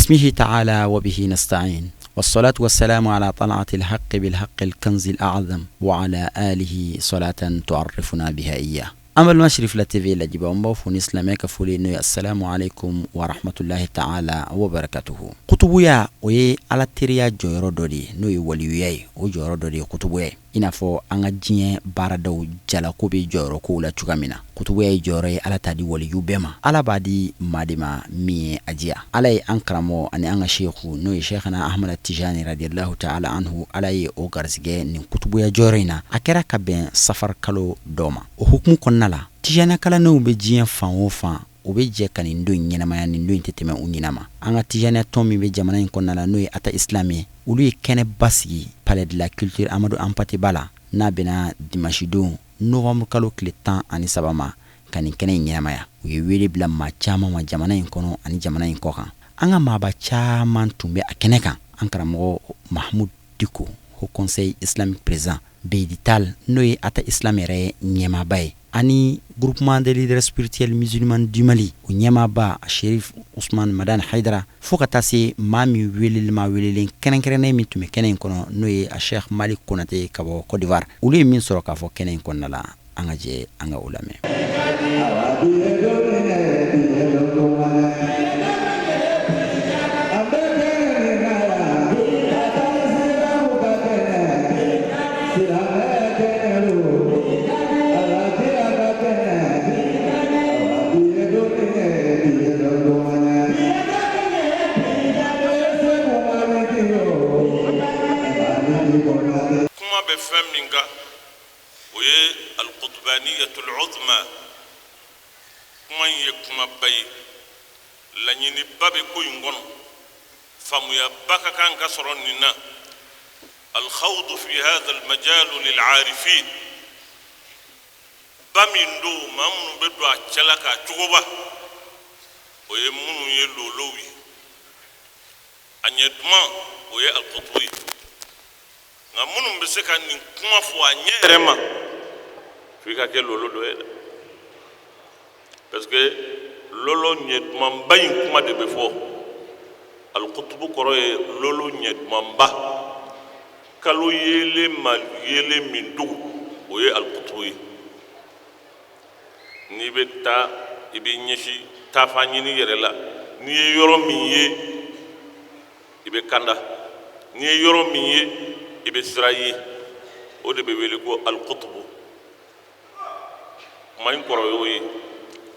باسمه تعالى وبه نستعين والصلاة والسلام على طلعة الحق بالحق الكنز الأعظم وعلى آله صلاة تعرفنا بها إياه. An balima Cherifla TV lajɛbaaw, an b'aw fo ni silamɛ ka foli, n'o ye السلام عليكم ورحمة الله تعالى وبركاته. Kutubuya, o ye Ala teriya jɔyɔrɔ dɔ de ye, n'o ye waliyuya ye. O jɔyɔrɔ dɔ de ye kutubuya ye. I n'a fɔ an ka diɲɛ baaradaw jalako bɛ jɔyɔrɔ kow la cogoya min na, kutubuya ye jɔyɔrɔ ye Ala t'a di waliyu bɛɛ ma. Ala b'a di maa de ma min ye a diya. Ala ye an karamɔgɔ ani an ka seku, n'o ye Sɛkina Ahmada Tijani رضي الله تعالى عنه, Ala ye o garisɛgɛ nin kutubuya jɔyɔrɔ in na. A kɛra ka bɛn safar kalo dɔ ma. O hukumu kɔnɔna la, Tijani kalandenw bɛ diɲɛ fan o fan, u bɛ jɛ ka nin don in ɲɛnamaya. Nin don in tɛ tɛmɛ u ɲinama ma. An ka Tijaniya tɔn min bɛ jamana in kɔnɔna la, n'o ye Ata Islam ye, olu ye kɛnɛba sigi Palais de la Culture Amadou Hampâté Bâ la, n'a bɛnna dimanche don novembre kalo tile 13 ma, ka nin kɛnɛ in ɲɛnamaya. U ye wele bila maa caman ma jamana in kɔnɔ ani jamana in kɔ kan. An ka maaba caman tun bɛ a kɛnɛ kan: an karamɔgɔ Mahmoud Dicko, Haut Conseil Islamique président, Beydi Tall, n'o ye Ata Islam yɛrɛ ɲɛmaaba ye, ani Groupement des leaders spirituels musulmans du Mali, o ɲɛmaaba Cherif Ousmane Madani Haidara, fo ka taa se maa min welelen, maa welelen kɛrɛnkɛrɛnnen min tun bɛ kɛnɛ in kɔnɔ, n'o ye a Cheikh Malik Konate ka bɔ Côte d'Ivoire. Olu ye min sɔrɔ k'a fɔ kɛnɛ in kɔnɔna la, an ka jɛ an ka o lamɛn. Kuma bɛ fɛn min kan, o ye القطبانية العظمى. Kuma in ye kumaba ye, laɲiniba bɛ ko in kɔnɔ, faamuyaba ka kan ka sɔrɔ nin na. الخوض في هذا المجال للعارفين. Ba min don, maa minnu bɛ don a cɛla k'a cogoba, o ye minnu ye lolow ye. A ɲɛ duman, o ye alikutubu ye. Nka minnu bɛ se ka nin kuma fɔ a ɲɛ yɛrɛ ma, f'i ka kɛ lolo dɔ ye dɛ, parce que lolo ɲɛ dumanba in kuma de bɛ fɔ. Alikutubu kɔrɔ ye lolo ɲɛ dumanba. Kalo yeelen ma yeelen min dogo, o ye alikutubu ye. N'i bɛ taa, i bɛ ɲɛsin taafa ɲini yɛrɛ la, n'i ye yɔrɔ min ye, i bɛ kanda. N'i ye yɔrɔ min ye, i bɛ sira ye. O de bɛ wele ko alikutubu. Kuma in kɔrɔ y'o ye.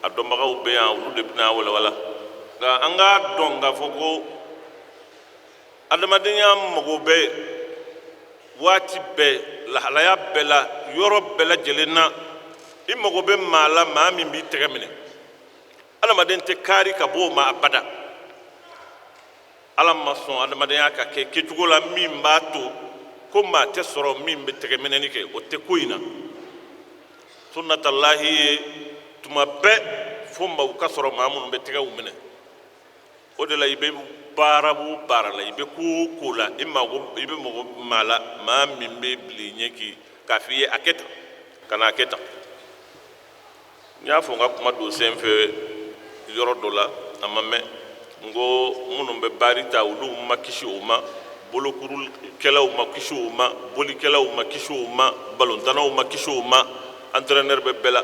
A dɔnbagaw bɛ yan, olu de bɛna walawala. Nka an k'a dɔn k'a fɔ ko adamadenya mago bɛ waati bɛɛ, lahalaya bɛɛ la, yɔrɔ bɛɛ lajɛlen na, i mago bɛ maa la, maa min b'i tɛgɛ minɛ. Adamaden tɛ kaari ka bɔ o ma abada. Ala ma sɔn adamadenya ka kɛ kɛcogo la min b'a to ko maa tɛ sɔrɔ min bɛ tɛgɛ minɛni kɛ. O tɛ ko in na. Sunnatalahi ye tuma bɛɛ fo maaw ka sɔrɔ, maa minnu bɛ tɛgɛw minɛ. O de la, i bɛ baara o baara la, i bɛ ko o ko la, i mago, i bɛ mago maa la, maa min bɛ bila i ɲɛ k'i k'a f'i ye a kɛ tan, ka n'a kɛ tan. N y'a fɔ n ka kuma don sen fɛ yɔrɔ dɔ la, a ma mɛn, n ko minnu bɛ baari ta, olu ma kisi o ma, bolokurukɛlaw ma kisi o ma, bolikɛlaw ma kisi o ma, balontannaw ma kisi o ma, entraîneur bɛ bɛɛ la.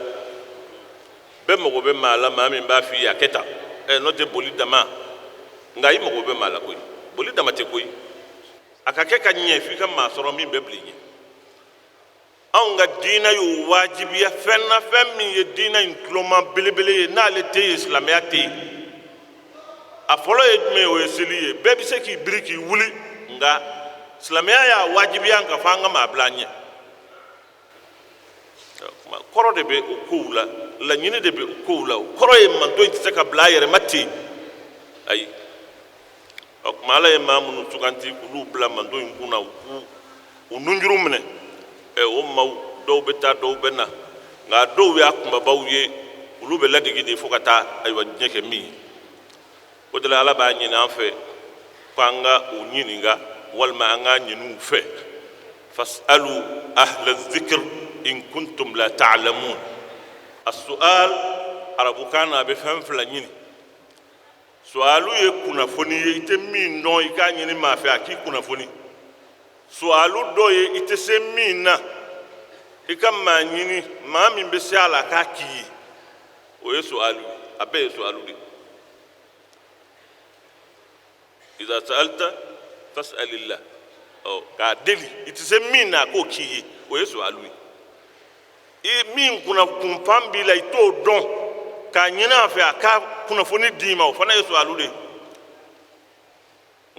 Bɛɛ mago bɛ maa la, maa min b'a f'i ye a kɛ tan. Ɛ, n'o tɛ boli dama, nka i mago bɛ maa la koyi. Boli dama tɛ koyi. A ka kɛ ka ɲɛ, f'i ka maa sɔrɔ min bɛ bila i ɲɛ. Anw ka diinɛ y'o wajibiya fɛn na, fɛn min ye diinɛ in tuloma belebele ye, n'ale tɛ yen, silamɛya tɛ yen. A fɔlɔ ye jumɛn ye? O ye seli ye. Bɛɛ bɛ se k'i biri k'i wuli, nka silamɛya y'a wajibiya ka fɔ an ka maa bila an ɲɛ. Kɔrɔ de bɛ o kow la, laɲini de bɛ o kow la. O kɔrɔ ye manto in tɛ se ka bila a yɛrɛ ma ten, ayi. O tuma, Ala ye maa minnu suganti k'olu bila manto in kunna, u k'u u nunjuru minɛ. Ɛ, o maaw dɔw bɛ taa, dɔw bɛ na, nka dɔw y'a kunbabaw ye, olu bɛ ladege de fo ka taa, ayiwa, diɲɛ kɛ min ye. O de la, Ala b'a ɲini an fɛ ko an ka u ɲininka walima an k'a ɲini u fɛ: فاسألوا أهل الذكر إن كنتم لا تعلمون. السؤال arabukan na, a bɛ fɛn fila ɲini. Sualu ye kunnafoni ye, i tɛ min dɔn, i k'a ɲini maa fɛ a k'i kunnafoni. Sualu dɔ ye, i tɛ se min na, i ka maa ɲini, maa min bɛ se a la, a k'a k'i ye. O ye sualu ye. A bɛɛ ye sualu de ye. Iza sa'alta fas'alillah. Ɔ, k'a deli, i tɛ se min na, a k'o k'i ye, o ye sualu ye. I min kunna kunfan b'i la, i t'o dɔn, k'a ɲini a fɛ a ka kunnafoni d'i ma, o fana ye sualu de ye.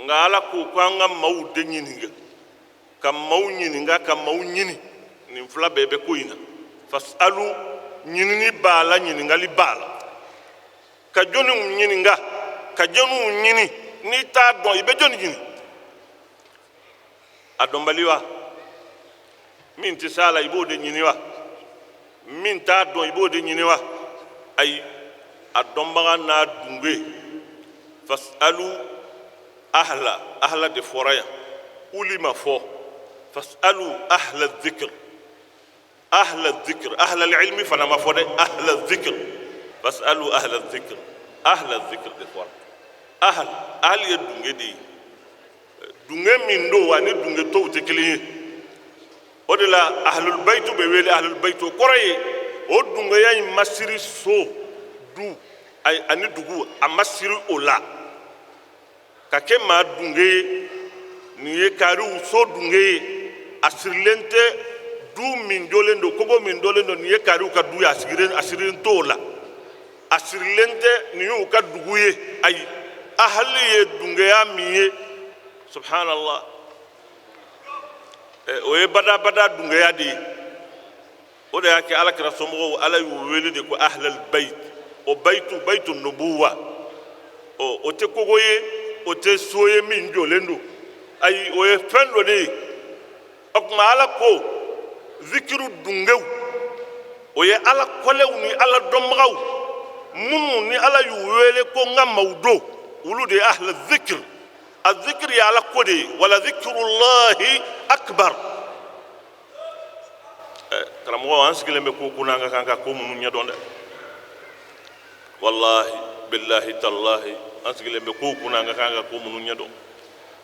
Nka Ala ko ko an ka maaw de ɲininka, ka maaw ɲininka, ka maaw ɲini. Nin fila bɛɛ bɛ ko in na. Fasalu, ɲinini b'a la, ɲininkali b'a la. Ka jɔnniw ɲininka, ka jɔnniw ɲini? N'i t'a dɔn, i bɛ jɔnni ɲini? A dɔnbali wa? Min tɛ s'a la, i b'o de ɲini wa? Min t'a dɔn, i b'o de ɲini wa? Ayi, a dɔnbaga n'a dunge. Fasalu ahla, ahla de fɔra yan, uli ma fɔ. Fasalu ahla dhikr, ahla dhikr, ahla ilmi fana ma fɔ dɛ. Ahla dhikr, fasalu ahla dhikr, ahla dhikr de fɔra. Ahl, ahl ye dunge de ye. Dunge min don, ani dunge tɔw tɛ kelen ye. O de la ahlul baitu bɛ wele ahlul baitu. O kɔrɔ ye, o dungeya in ma siri so, du ani dugu, a ma siri o la ka kɛ maa dunge ye. Nin ye kariw so dunge ye, a sirilen tɛ du min jɔlen don, kogo min jɔlen don, nin ye kariw ka du ye, a sirilen t'o la. A sirilen tɛ nin y'u ka dugu ye. Ayi, ahali ye dungeya min ye, subhanallah, o ye badabada dungeya de ye. O de y'a kɛ Ala kira somɔgɔw, Ala y'u wele de ko ahlal bayt. O bayitu, bayitu nubuwa, ɔ, o tɛ kogo ye, o tɛ so ye min jɔlen don. Ayi, o ye fɛn dɔ de ye. O tuma Ala ko zikiru dungew, o ye Ala kɔlɛw ni Ala dɔnbagaw minnu ni Ala y'u wele ko n ka maaw don, olu de ye ahla zikir. A zikiri ye Ala ko de ye. Wala zikirullahi akbar. Karamɔgɔ, an sigilen bɛ ko kunna, an ka kan ka ko minnu ɲɛdɔn dɛ. Wallahi, billahi, tallahi, an sigilen bɛ ko kunna, an ka kan ka ko minnu ɲɛdɔn.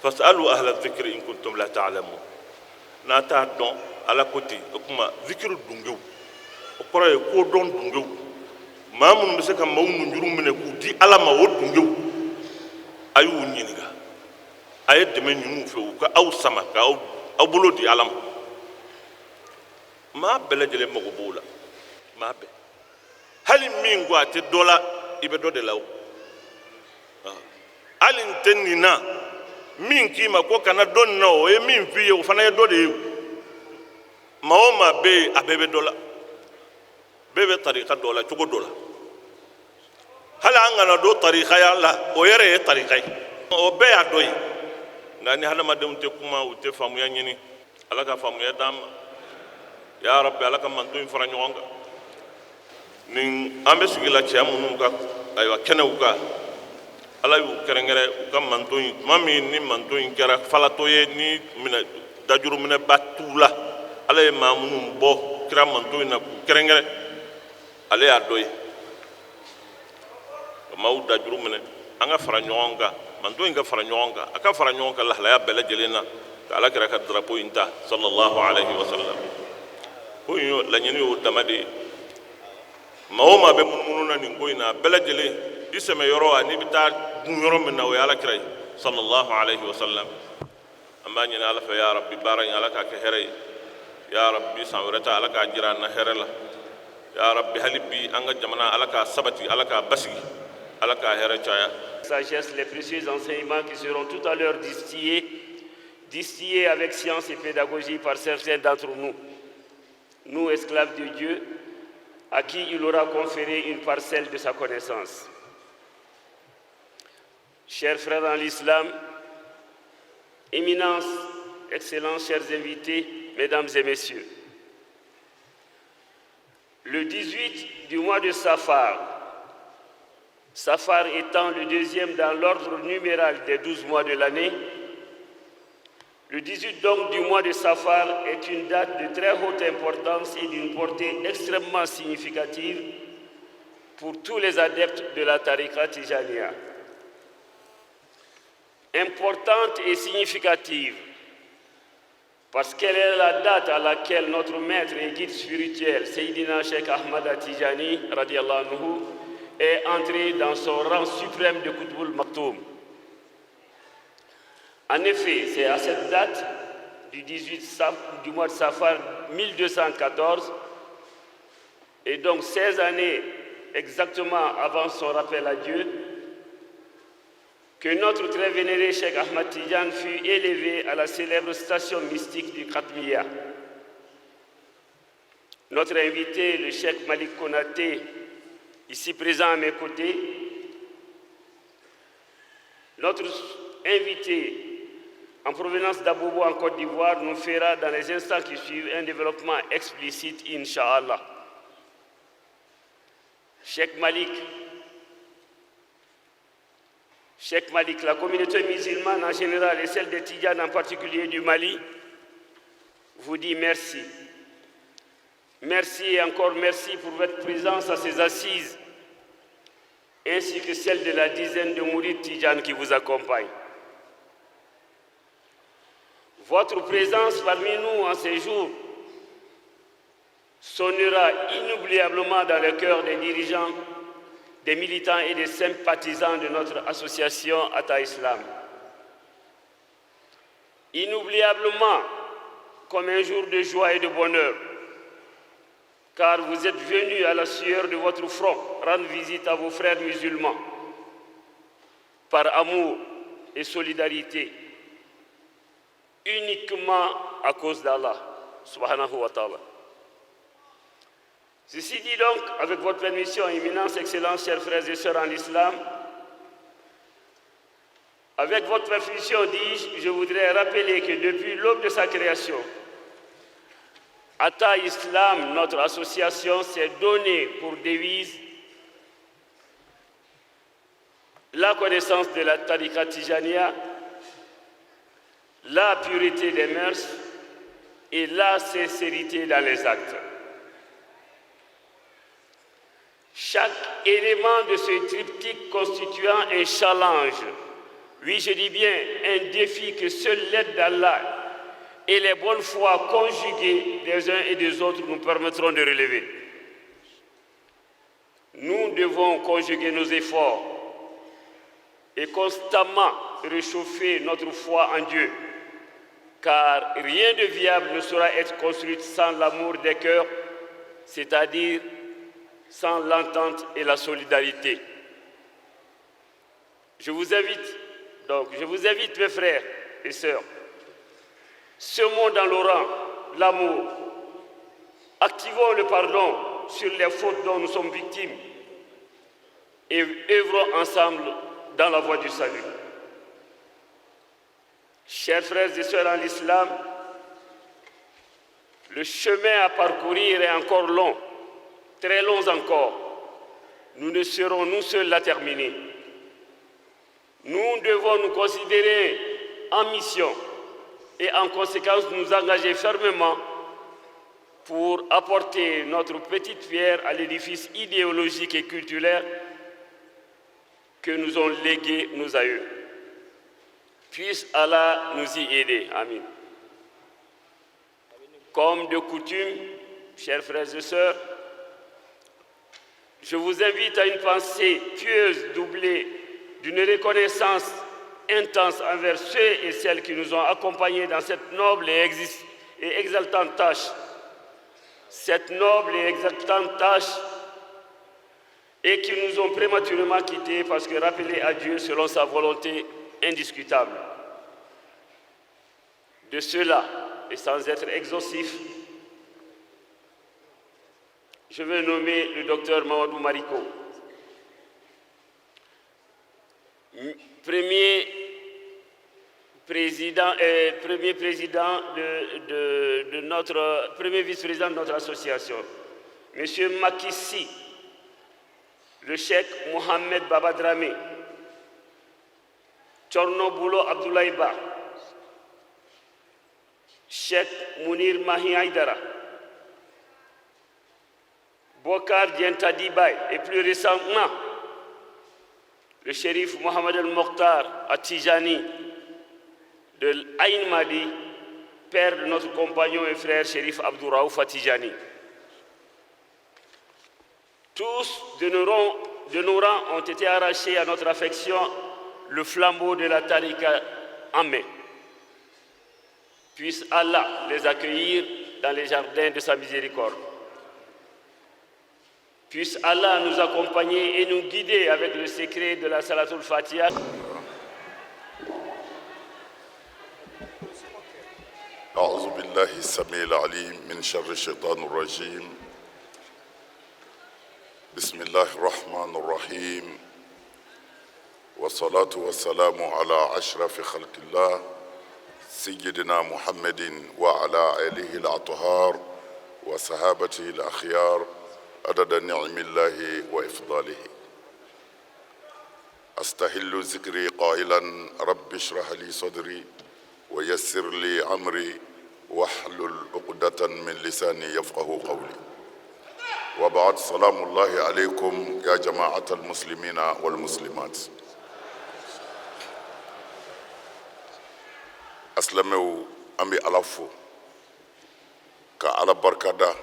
Fasalu ahla zikiri in kuntum la ta'lamun. N'a t'a dɔn, Ala ko ten. O tuma zikiru dungew, o kɔrɔ ye ko dɔn dungew, maa minnu bɛ se ka maaw nunjuru minɛ k'u di Ala ma, o dungew, a y'u ɲininka, a ye dɛmɛ ɲini u fɛ, u ka aw sama ka aw bolo di Ala ma. Maa bɛɛ lajɛlen mago b'o la, maa bɛɛ. Hali min ko a tɛ dɔ la, i bɛ dɔ de la. O hali n tɛ nin na, min k'i ma ko kana dɔ nin na, o ye min f'i ye, o fana ye dɔ de ye. Maa o maa bɛ yen, a bɛɛ bɛ dɔ la, bɛɛ bɛ tarika dɔ la cogo dɔ la. Hali an kana don tarikaya la, o yɛrɛ ye tarika ye, o bɛɛ y'a dɔ ye. Nka ni hadamadenw tɛ kuma, u tɛ faamuya ɲini. Ala ka faamuya d'an ma, ya Rabbi. Ala ka manton in fara ɲɔgɔn kan. Ni an bɛ sigi la cɛ minnu ka, ayiwa, kɛnɛw kan, Ala y'u kɛrɛnkɛrɛn u ka manton in. Tuma min ni manton in kɛra falatɔ ye, ni minɛ dajuru minɛba t'u la, Ala ye maa minnu bɔ kira manton in na k'u kɛrɛnkɛrɛn, ale y'a dɔ ye ka maaw dajuru minɛ. An ka fara ɲɔgɔn kan, manton in ka fara ɲɔgɔn kan, a ka fara ɲɔgɔn kan lahalaya bɛɛ lajɛlen na, ka Ala kira ka drapeau in ta, sallallahu alaihi wa sallam. Ko in y'o laɲini, y'o dama de ye. Maa o maa bɛ munumunu na nin ko in na, a bɛɛ lajɛlen i sɛmɛ yɔrɔ ani bɛ taa gun yɔrɔ min na, o ye Ala kira ye, sallallahu alaihi wa sallam. An b'a ɲini Ala fɛ, ya Rabbi, baara in, Ala k'a kɛ hɛrɛ ye. Ya Rabbi, san wɛrɛ ta, Ala k'a jira an na hɛrɛ la. Ya Rabbi, hali bi an ka jamana, Ala k'a sabati, Ala k'a basigi, Ala k'a hɛrɛ caya. Sagesse, les précieux enseignements qui seront tout à l'heure distillés, distillés avec science et pédagogie par certains d'entre nous. Nous, esclaves de Dieu, à qui il aura conféré une parcelle de sa connaissance. Chers frères dans l'islam, Éminence, Excellences, chers invités, Mesdames et Messieurs, le 18 du mois de Safar, Safar étant le deuxième dans l'ordre numéral des 12 mois de l'année, le 18 donc du mois de Safar est une date de très haute importance et d'une portée extrêmement significative pour tous les adeptes de la Tariqa Tijaniya. Importante et significative parce qu'elle est la date à laquelle notre maître et guide spirituel, Seydina Cheikh Ahmad Tijani, رضي الله عنه, est entré dans son rang suprême de Qutbul Maktoum. En effet, c'est à cette date du 18 du mois de Safar 1214, et donc 16 années exactement avant son rappel à Dieu, que notre très vénéré Cheikh Ahmad Tidiane fut élevé à la célèbre station mystique du Khatmiya. Notre invité, le Cheikh Malik Konaté, ici présent à mes côtés, notre invité en provenance d'Abobo en Côte d'Ivoire nous fera dans les instants qui suivent un développement explicite, Inch'Allah. Cheikh Malik, Cheikh Malik, la communauté musulmane en général et celle des Tidjanes en particulier du Mali, vous dit merci. Merci et encore merci pour votre présence à ces assises, ainsi que celle de la dizaine de Mourides Tidjanes qui vous accompagnent. Votre présence parmi nous en ces jours sonnera inoubliablement dans le cœur des dirigeants, des militants et des sympathisants de notre association Atta Islam. Inoubliablement comme un jour de joie et de bonheur, car vous êtes venus à la sueur de votre front rendre visite à vos frères musulmans par amour et solidarité, uniquement à cause d'Allah, سبحانه وتعالى. Ceci dit donc, avec votre permission, Éminence, Excellence, chers frères et sœurs en islam, avec votre permission, dis-je, je voudrais rappeler que depuis l'aube de sa création, Atta Islam, notre association, s'est donnée pour devise la connaissance de la Tariqa Tijaniya, la pureté des mœurs et la sincérité dans les actes. Chaque élément de ce triptyque constituant un challenge, oui, je dis bien un défi que seule l'aide d'Allah et les bonnes foi conjuguées des uns et des autres nous permettront de relever. Nous devons conjuguer nos efforts et constamment réchauffer notre foi en Dieu, car rien de viable ne saura être construit sans l'amour des cœurs, c'est-à-dire sans l'entente et la solidarité. Je vous invite, donc, je vous invite, mes frères et sœurs, semons dans le rang l'amour, activons le pardon sur les fautes dont nous sommes victimes et œuvrons ensemble dans la voie du salut. Chers frères et sœurs en l'islam, le chemin à parcourir est encore long, très long encore. Nous ne serons nous seuls à terminer. Nous devons nous considérer en mission et en conséquence nous engager fermement pour apporter notre petite pierre à l'édifice idéologique et culturel que nous ont légué nos aïeux. Puisse Allah nous y aider. آمين. Comme de coutume, chers frères et sœurs, je vous invite à une pensée pieuse doublée d'une reconnaissance intense envers ceux et celles qui nous ont accompagnés dans cette noble et exaltante tâche. Cette noble et exaltante tâche et qui nous ont prématurément quittés parce que rappelés à Dieu selon sa volonté indiscutable. De cela, et sans être exhaustif, je veux nommer le docteur Mamadou Mariko, premier président de notre, premier vice-président de notre association, Monsieur Makissi, le cheikh Mohamed Babadramé, Tchorno Boulo Abdoulaye Ba, Cheikh Mounir Mahi Aïdara, Bokar Dientadi Bay et plus récemment le shérif Mohamed El Mokhtar Atijani. de Aïn Madi, père de notre compagnon et frère Chérif Abdouraouf Tijani. Tous de nos rangs ont été arrachés à notre affection, le flambeau de la tarika en main. Puisse Allah les accueillir dans les jardins de sa miséricorde. Puisse Allah nous accompagner et nous guider avec le secret de la Salatul Fatiha. أعوذ بالله السميع العليم من شر الشيطان الرجيم. بسم الله الرحمن الرحيم، والصلاة والسلام على أشرف خلق الله سيدنا محمد وعلى آله الأطهار وصحابته الأخيار عدد نعم الله وإفضاله. أستهل ذكري قائلا: رب اشرح لي صدري ويسر لي أمري واحلل عقدة من لساني يفقه قولي. وبعد، سلام الله عليكم يا جماعة المسلمين والمسلمات. Asilamɛw, an bɛ Ala fo ka Ala barikada,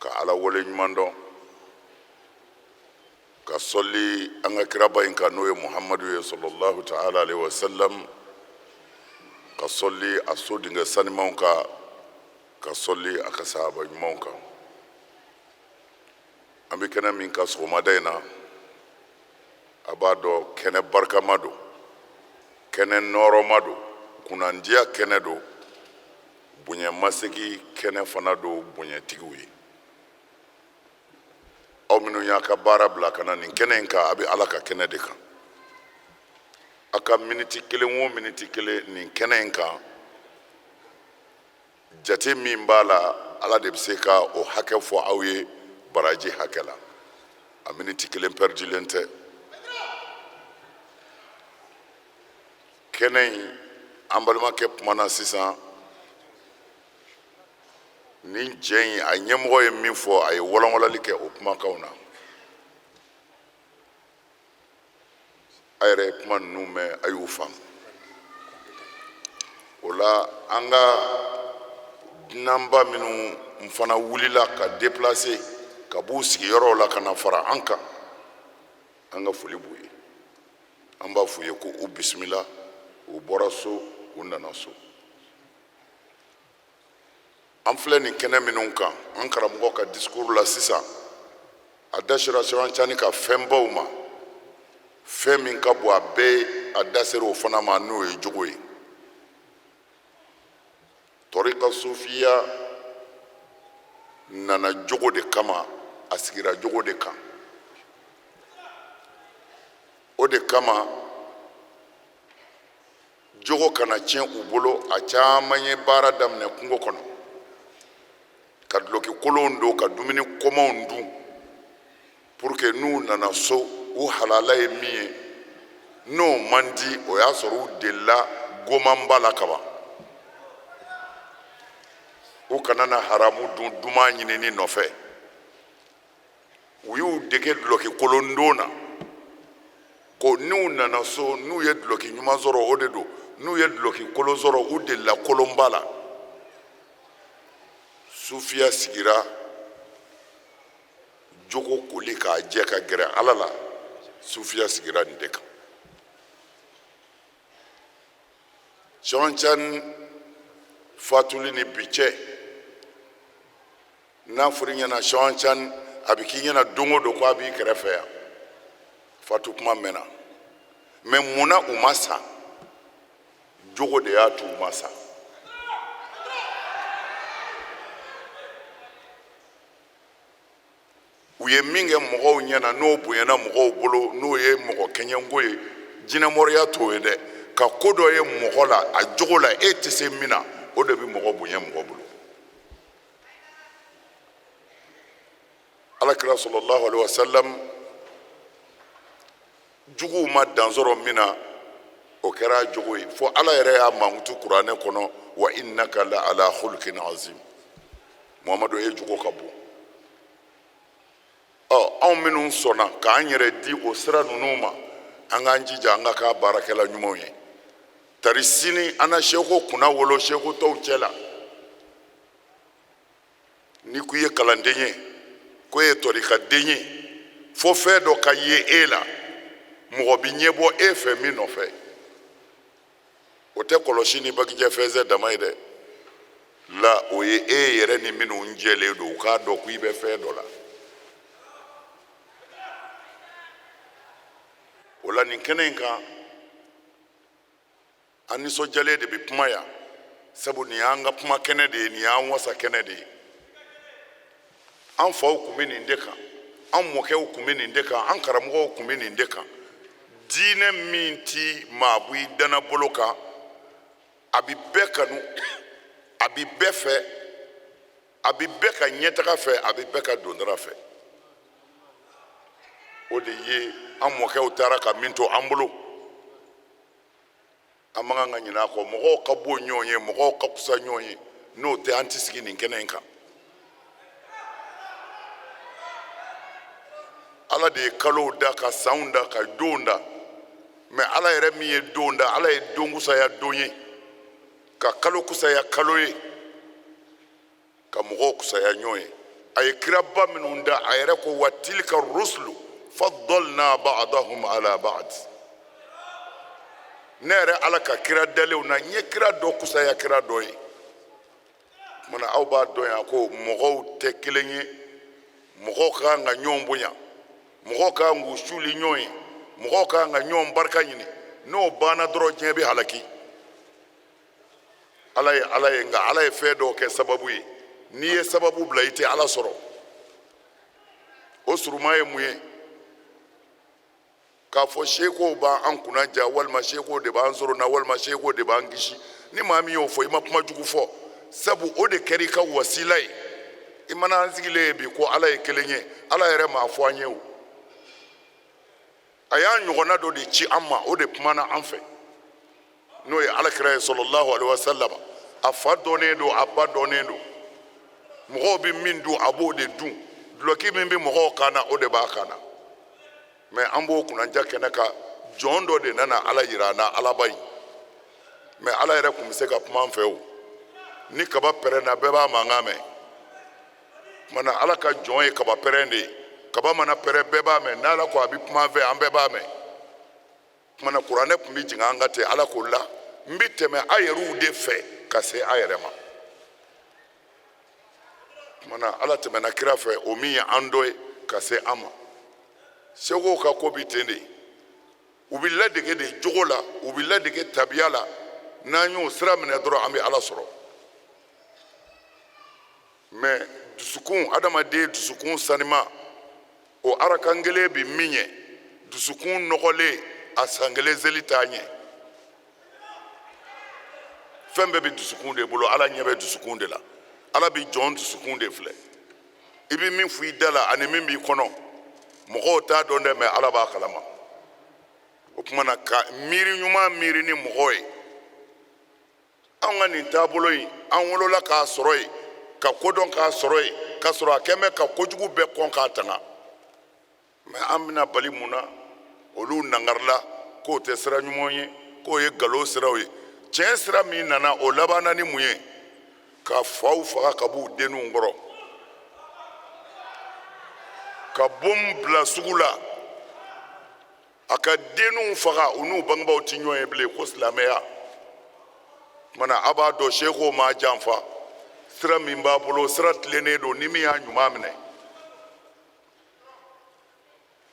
ka Ala waleɲuman dɔn, ka sɔli an ka kiraba in kan, n'o ye Muhamadu ye, sallallahu ta'ala alaihi wa sallam, ka sɔli a so denkɛ sanimanw kan, ka sɔli a ka sahaba ɲumanw kan. An bɛ kɛnɛ min kan sɔgɔmada in na, a b'a dɔn kɛnɛ barikama don, kɛnɛ nɔɔrɔma don, kunnandiya kɛnɛ don, bonyamasegi kɛnɛ fana don bonyatigiw ye. Aw minnu y'a ka baara bila ka na nin kɛnɛ in kan, a bɛ Ala ka kɛnɛ de kan. A ka miniti kelen o miniti kelen nin kɛnɛ in kan, jate min b'a la, Ala de bɛ se ka o hakɛ fɔ aw ye baraji hakɛ la. A miniti kelen pɛridilen tɛ. Kɛnɛ in, an balimakɛ kumana sisan, nin jɛ in, a ɲɛmɔgɔ ye min fɔ, a ye walanwalali kɛ o kumakanw na. A yɛrɛ ye kuma ninnu mɛn, a y'u faamu. O la, an ka dunanba minnu fana wulila ka déplacer ka b'u sigiyɔrɔw la ka na fara an kan, an ka foli b'u ye. An b'a f'u ye ko u bisimila, u bɔra so, u nana so. An filɛ nin kɛnɛ minnu kan, an karamɔgɔ ka discours la sisan, a da sera Sɛki Cani ka fɛnbaw ma. Fɛn min ka bon a bɛɛ ye, a da sera o fana ma, n'o ye jogo ye. Tɔrika sufiya nana jogo de kama, a sigira jogo de kan. O de kama, jogo kana tiɲɛ u bolo, a caman ye baara daminɛ kungo kɔnɔ, ka duloki kolonw don, ka dumuni kɔmanw dun, pour que n'u nana so, u halala ye min ye, n'o man di, o y'a sɔrɔ u delila gomanba la kaban. U kana na haramu dun duman ɲinini nɔfɛ. U y'u dege duloki kolondon na, ko n'u nana so, n'u ye duloki ɲuman sɔrɔ, o de don. N'u ye duloki kolon sɔrɔ, u delila kolonba la. Sufiya sigira jogo koli k'a jɛ ka gɛrɛ Ala la. Sufiya sigira nin de kan. Sɛki Cani fatuli ni bi cɛ, n'a fɔra i ɲɛna Sɛki Cani, a bɛ k'i ɲɛna don o don ko a b'i kɛrɛfɛ yan. Fatu kuma mɛnna, mɛ mun na u ma sa? Jogo de y'a to u ma sa. U ye min kɛ mɔgɔw ɲɛna, n'o bonyana mɔgɔw bolo, n'o ye mɔgɔ kɛɲɛko ye, jinɛmɔriya t'o ye dɛ. Ka ko dɔ ye mɔgɔ la, a jogo la, e tɛ se min na, o de bɛ mɔgɔ bonya mɔgɔ bolo. Alakira sallallahu alaihi wasallam, juguw ma dan sɔrɔ min na, o kɛra jogo ye, fo Ala yɛrɛ y'a mankutu kuranɛ kɔnɔ: wa innaka la ala khuluqin azim. Muhamadu, e jogo ka bon. Ɔ, anw minnu sɔnna k'an yɛrɛ di o sira ninnu ma, an k'an jija an ka k'a baarakɛla ɲumanw ye. Tari sini an na seko kunna wolo seko tɔw cɛ la. N'i ko i ye kalanden ye, ko e ye tɔrikaden ye, fo fɛn dɔ ka ye e la, mɔgɔ bɛ ɲɛbɔ e fɛ min nɔfɛ. O tɛ kɔlɔsi ni bagijɛ fɛnsɛ dama ye dɛ. La o ye e yɛrɛ ni minnu jɛlen don, u k'a dɔn ko i bɛ fɛn dɔ la. O la, nin kɛnɛ in kan, an nisɔndiyalen de bɛ kuma yan, sabu nin y'an ka kuma kɛnɛ de ye, nin y'an wasa kɛnɛ de ye. An faw tun bɛ nin de kan, an mɔkɛw tun bɛ nin de kan, an karamɔgɔw tun bɛ nin de kan. Diinɛ min ti maa bɔ i danabolo kan, a bi bɛɛ kanu, a bi bɛɛ fɛ, a bi bɛɛ ka ɲɛtaga fɛ, a bi bɛɛ ka dondara fɛ. O de ye an mɔkɛw taara ka min to an bolo, an man kan ka ɲinɛ a kɔ. Mɔgɔw ka bon ɲɔgɔn ye, mɔgɔw ka kusa ɲɔgɔn ye, n'o tɛ an tɛ sigi nin kɛnɛ in kan. Ala de ye kalow da, ka sanw da, ka donw da. Mɛ Ala yɛrɛ min ye don da, Ala ye don kusaya don ye, ka kalo kusaya kalo ye, ka mɔgɔw kusaya ɲɔgɔn ye. A ye kiraba minnu da, a yɛrɛ ko: wa tilka rusulu faddalna ba'dahum ala ba'd. Ne yɛrɛ Ala ka kira dalenw na, n ye kira dɔ kusaya kira dɔ ye. Kumana aw b'a dɔn yan ko mɔgɔw tɛ kelen ye. Mɔgɔw ka kan ka ɲɔgɔn bonya, mɔgɔw ka kan k'u suli ɲɔgɔn ye, mɔgɔw ka kan ka ɲɔgɔn barika ɲini. N'o banna dɔrɔn, diɲɛ bɛ halaki. Ala ye Ala ye, nka Ala ye fɛn dɔw kɛ sababu ye. N'i ye sababu bila, i tɛ Ala sɔrɔ. O suruma ye mun ye? K'a fɔ sekow b'an kunna ja, walima sekow de b'an sɔrɔ na, walima sekow de b'an kisi. Ni maa min y'o fɔ, i ma kuma jugu fɔ, sabu o de kɛra i ka wasila ye. I mana an sigilen ye bi ko Ala ye kelen ye, Ala yɛrɛ m'a fɔ an ye. O a y'a ɲɔgɔnna dɔ de ci an ma, o de kumana an fɛ, n'o ye Ala kira ye, sɔlɔlahu alaihi wasallam. A fa dɔnnen don, a ba dɔnnen don. Mɔgɔw bɛ min dun, a b'o de dun. Dulɔki min bɛ mɔgɔw kan na, o de b'a kan na. Mɛ an b'o kunnanja kɛnɛ kan. Jɔn dɔ de nana Ala yira an na, Alaba in. Mɛ Ala yɛrɛ tun bɛ se ka kuma an fɛ. O ni kaba pɛrɛnna, bɛɛ b'a mankan mɛn. Kumana Ala ka jɔn ye kaba pɛrɛn de ye. Kaba mana pɛrɛn, bɛɛ b'a mɛn. N'Ala ko a bɛ kuma an fɛ, an bɛɛ b'a mɛn. Kumana kuranɛ tun bɛ jigin an kan ten. Ala ko la n bɛ tɛmɛ a yɛrɛw de fɛ ka se a yɛrɛ ma. Kumana Ala tɛmɛna kira fɛ, o min ye an dɔ ye, ka se an ma. Sekow ka ko bi ten de. U bɛ ladege de jogo la, u bɛ ladege tabiya la. N'an y'o sira minɛ dɔrɔn, an bɛ Ala sɔrɔ. Mɛ dusukun, adamaden dusukun sanima, o arakan kelen bi min ɲɛ, dusukun nɔgɔlen, a san kelen seli t'a ɲɛ. Fɛn bɛɛ bɛ dusukun de bolo. Ala ɲɛ bɛ dusukun de la. Ala bɛ jɔn dusukun de filɛ. I bɛ min fɔ i da la ani min b'i kɔnɔ, mɔgɔw t'a dɔn dɛ, mɛ Ala b'a kalama. O tuma na, ka miiri ɲuman miiri ni mɔgɔ ye. Anw ka nin taabolo in, an wolola k'a sɔrɔ yen, ka kodɔn k'a sɔrɔ yen, ka sɔrɔ a kɛn bɛ ka kojugu bɛɛ kɔn k'a tanga. Mɛ an bɛna bali mun na? Olu nangarila k'o tɛ sira ɲuman ye, k'o ye nkalon siraw ye. Tiɲɛ sira min nana, o labanna ni mun ye? Ka faw faga ka b'u denninw kɔrɔ, ka bom bila sugu la, a ka denninw faga, u n'u bangebaaw ti ɲɔgɔn ye bilen, ko silamɛya. Kumana a b'a dɔn sekow m'a janfa. Sira min b'a bolo, sira tilennen don, ni min y'a ɲuman minɛ.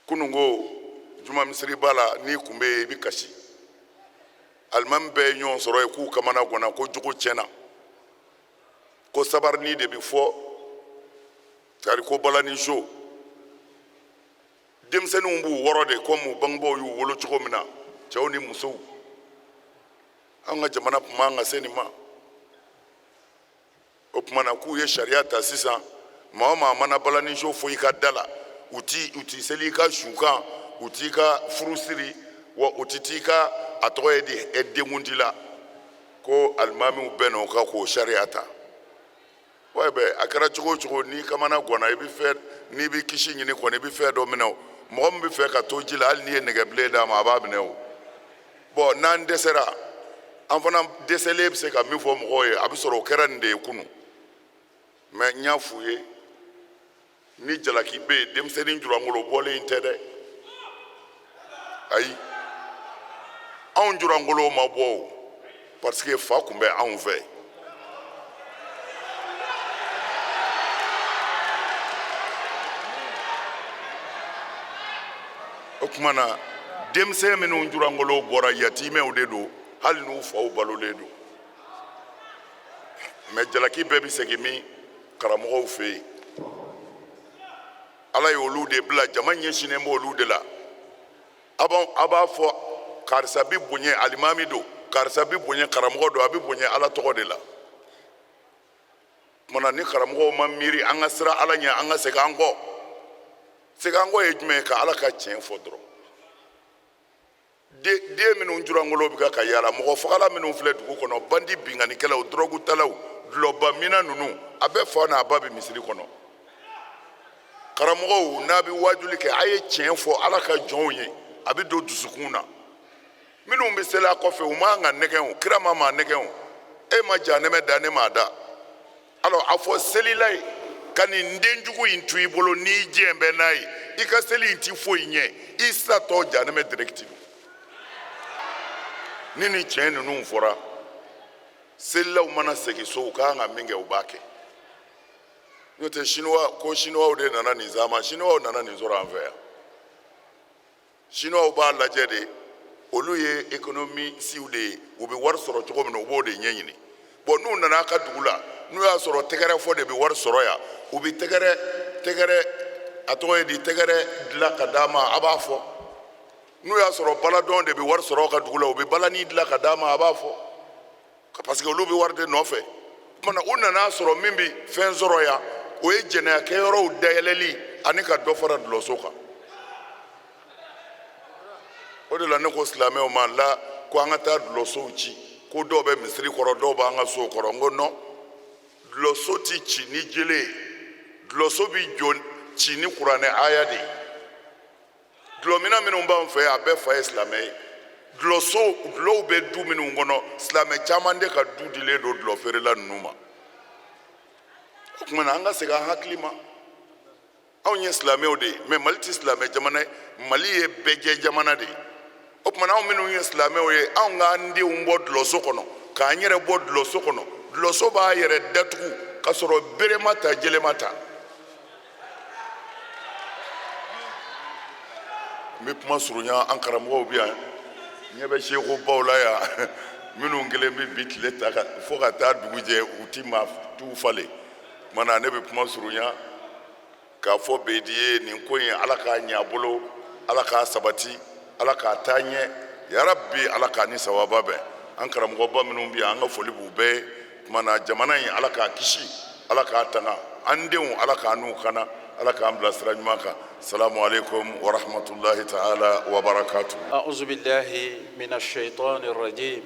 Kununko juma misiriba la, n'i kun bɛ yen, i bɛ kasi. Alimami bɛɛ ye ɲɔgɔn sɔrɔ yen k'u kamana ganna, ko jogo tiɲɛna, ko sabarini de bɛ fɔ tari, ko balani so denmisɛnninw b'u wɔrɔ de komi u bangebaaw y'u wolo cogo min na, cɛw ni musow. An ka jamana tun man ka se nin ma. O tuma na, k'u ye sariya ta sisan, maa o maa mana balaniso fɔ i ka da la, u ti seli i ka su kan, u t'i ka furu siri, wa u ti t'i ka, a tɔgɔ ye di, denkundi la, ko alimamiw bɛnna o kan k'o sariya ta. Wa bɛ a kɛra cogo o cogo, n'i kamana ganna, i bɛ fɛn, n'i bɛ kisi ɲini kɔni, i bɛ fɛn dɔ minɛ. O mɔgɔ min bɛ fɛ ka to ji la, hali n'i ye nɛgɛbilen d'a ma, a b'a minɛ. O bɔn, n'an dɛsɛra An fana dɛsɛlen bɛ se ka min fɔ mɔgɔw ye, a bɛ sɔrɔ o kɛra nin de ye kunun. Mɛ n y'a f'u ye, ni jalaki bɛ yen, denmisɛnnin julankolo bɔlen tɛ dɛ. Ayi, anw julankolo ma bɔ o, parce que fa tun bɛ anw fɛ. O tuma na, denmisɛn minnu julankolo bɔra, yatimɛw de don, hali n'u faw balolen don. Mɛ jalaki bɛɛ bɛ segin min? Karamɔgɔw fɛ yen. Ala ye olu de bila, jama ɲɛsinnen b'olu de la. A b'a fɔ karisa bi bonya alimami don, karisa bi bonya karamɔgɔ don, a bɛ bonya Ala tɔgɔ de la. Tuma na, ni karamɔgɔw ma miiri an ka siran Ala ɲɛ, an ka segin an kɔ. Segin an kɔ ye jumɛn ye? Ka Ala ka tiɲɛ fɔ dɔrɔn. Den minnu julankolo bɛ ka yaala, mɔgɔ fagala minnu filɛ dugu kɔnɔ, bandi binkannikɛlaw, dɔrɔgutalaw, dulɔbamina ninnu, a bɛɛ fa n'a ba bɛ misiri kɔnɔ. Karamɔgɔw, n'a bɛ wajuli kɛ, a ye tiɲɛ fɔ Ala ka jɔnw ye, a bɛ don dusukun na. Minnu bɛ seli a kɔfɛ, u man ka nɛgɛn o, kira ma maa nɛgɛn o. E ma janɛmɛ da, ne m'a da. Alors a fɔ selila ye ka nin denjugu in to i bolo, n'i jɛn bɛ n'a ye, i ka seli in ti foyi ɲɛ, i satɔ janɛmɛ direct. Ni nin tiɲɛ ninnu fɔra, selilaw mana segin so, u ka kan ka min kɛ, u b'a kɛ. N'o tɛ, Chinois ko Chinois de nana nin zama, Chinois nana nin sɔrɔ an fɛ yan. Chinois b'a lajɛ de, olu ye économisiw de ye, u bɛ wari sɔrɔ cogo min na, u b'o de ɲɛɲini. Bon, n'u nana a ka dugu la, n'u y'a sɔrɔ tɛgɛrɛ fɔ de bɛ wari sɔrɔ yan, u bɛ tɛgɛrɛ, a tɔgɔ ye di, tɛgɛrɛ dilan ka d'a ma, a b'a fɔ. N'u y'a sɔrɔ baladɔn de bɛ wari sɔrɔ ka dugu la, u bɛ balani dilan ka d'a ma, a b'a fɔ, parce que olu bɛ wari de nɔfɛ. O tuma na, u nana sɔrɔ min bɛ fɛn sɔrɔ yan, o ye jɛnɛyakɛyɔrɔw dayɛlɛli ani ka dɔ fara dulɔso kan. O de la ne ko silamɛw ma la ko an ka taa dulɔsow ci, ko dɔw bɛ misiri kɔrɔ, dɔw b'an ka sow kɔrɔ. N ko non, dulɔso ti ci ni jele ye, dulɔso bi jɔ ci ni kuranɛ aya de ye. Dulɔmina minnu b'an fɛ yan, a bɛɛ fa ye silamɛ ye. Dulɔso, dulɔw bɛ du minnu kɔnɔ, silamɛ caman de ka du dilen don dulɔ feerela ninnu ma. O tuma na, an ka segin an hakili ma. Anw ye silamɛw de ye, mɛ Mali tɛ silamɛ jamana ye, Mali ye bɛɛjɛ jamana de ye. O tuma na, anw minnu ye silamɛw ye, anw k'an denw bɔ dulɔso kɔnɔ, k'an yɛrɛ bɔ dulɔso kɔnɔ. Dulɔso b'a yɛrɛ datugu k'a sɔrɔ bere ma ta, jele ma ta. N bɛ kuma surunya. An karamɔgɔw bɛ yan, ɲɛ bɛ sekobaw la yan, minnu kelen bɛ bi tile ta fo ka taa dugu jɛ, u ti maa t'u falen. Tuma na, ne bɛ kuma surunya k'a fɔ Bedi ye, nin ko in, Ala k'a ɲɛ a bolo, Ala k'a sabati, Ala k'a taa ɲɛ, yarabi Ala k'a ni sawaba bɛn. An karamɔgɔba minnu bɛ yan, an ka foli b'u bɛɛ ye. Tuma na, jamana in, Ala k'a kisi, Ala k'a tanga, an denw, Ala k'a n'u kana, Ala k'an bila sira ɲuman kan. Salamu aleykum wa rahmatulahi ta'ala wa barakatuh. أعوذ بالله من الشيطان الرجيم.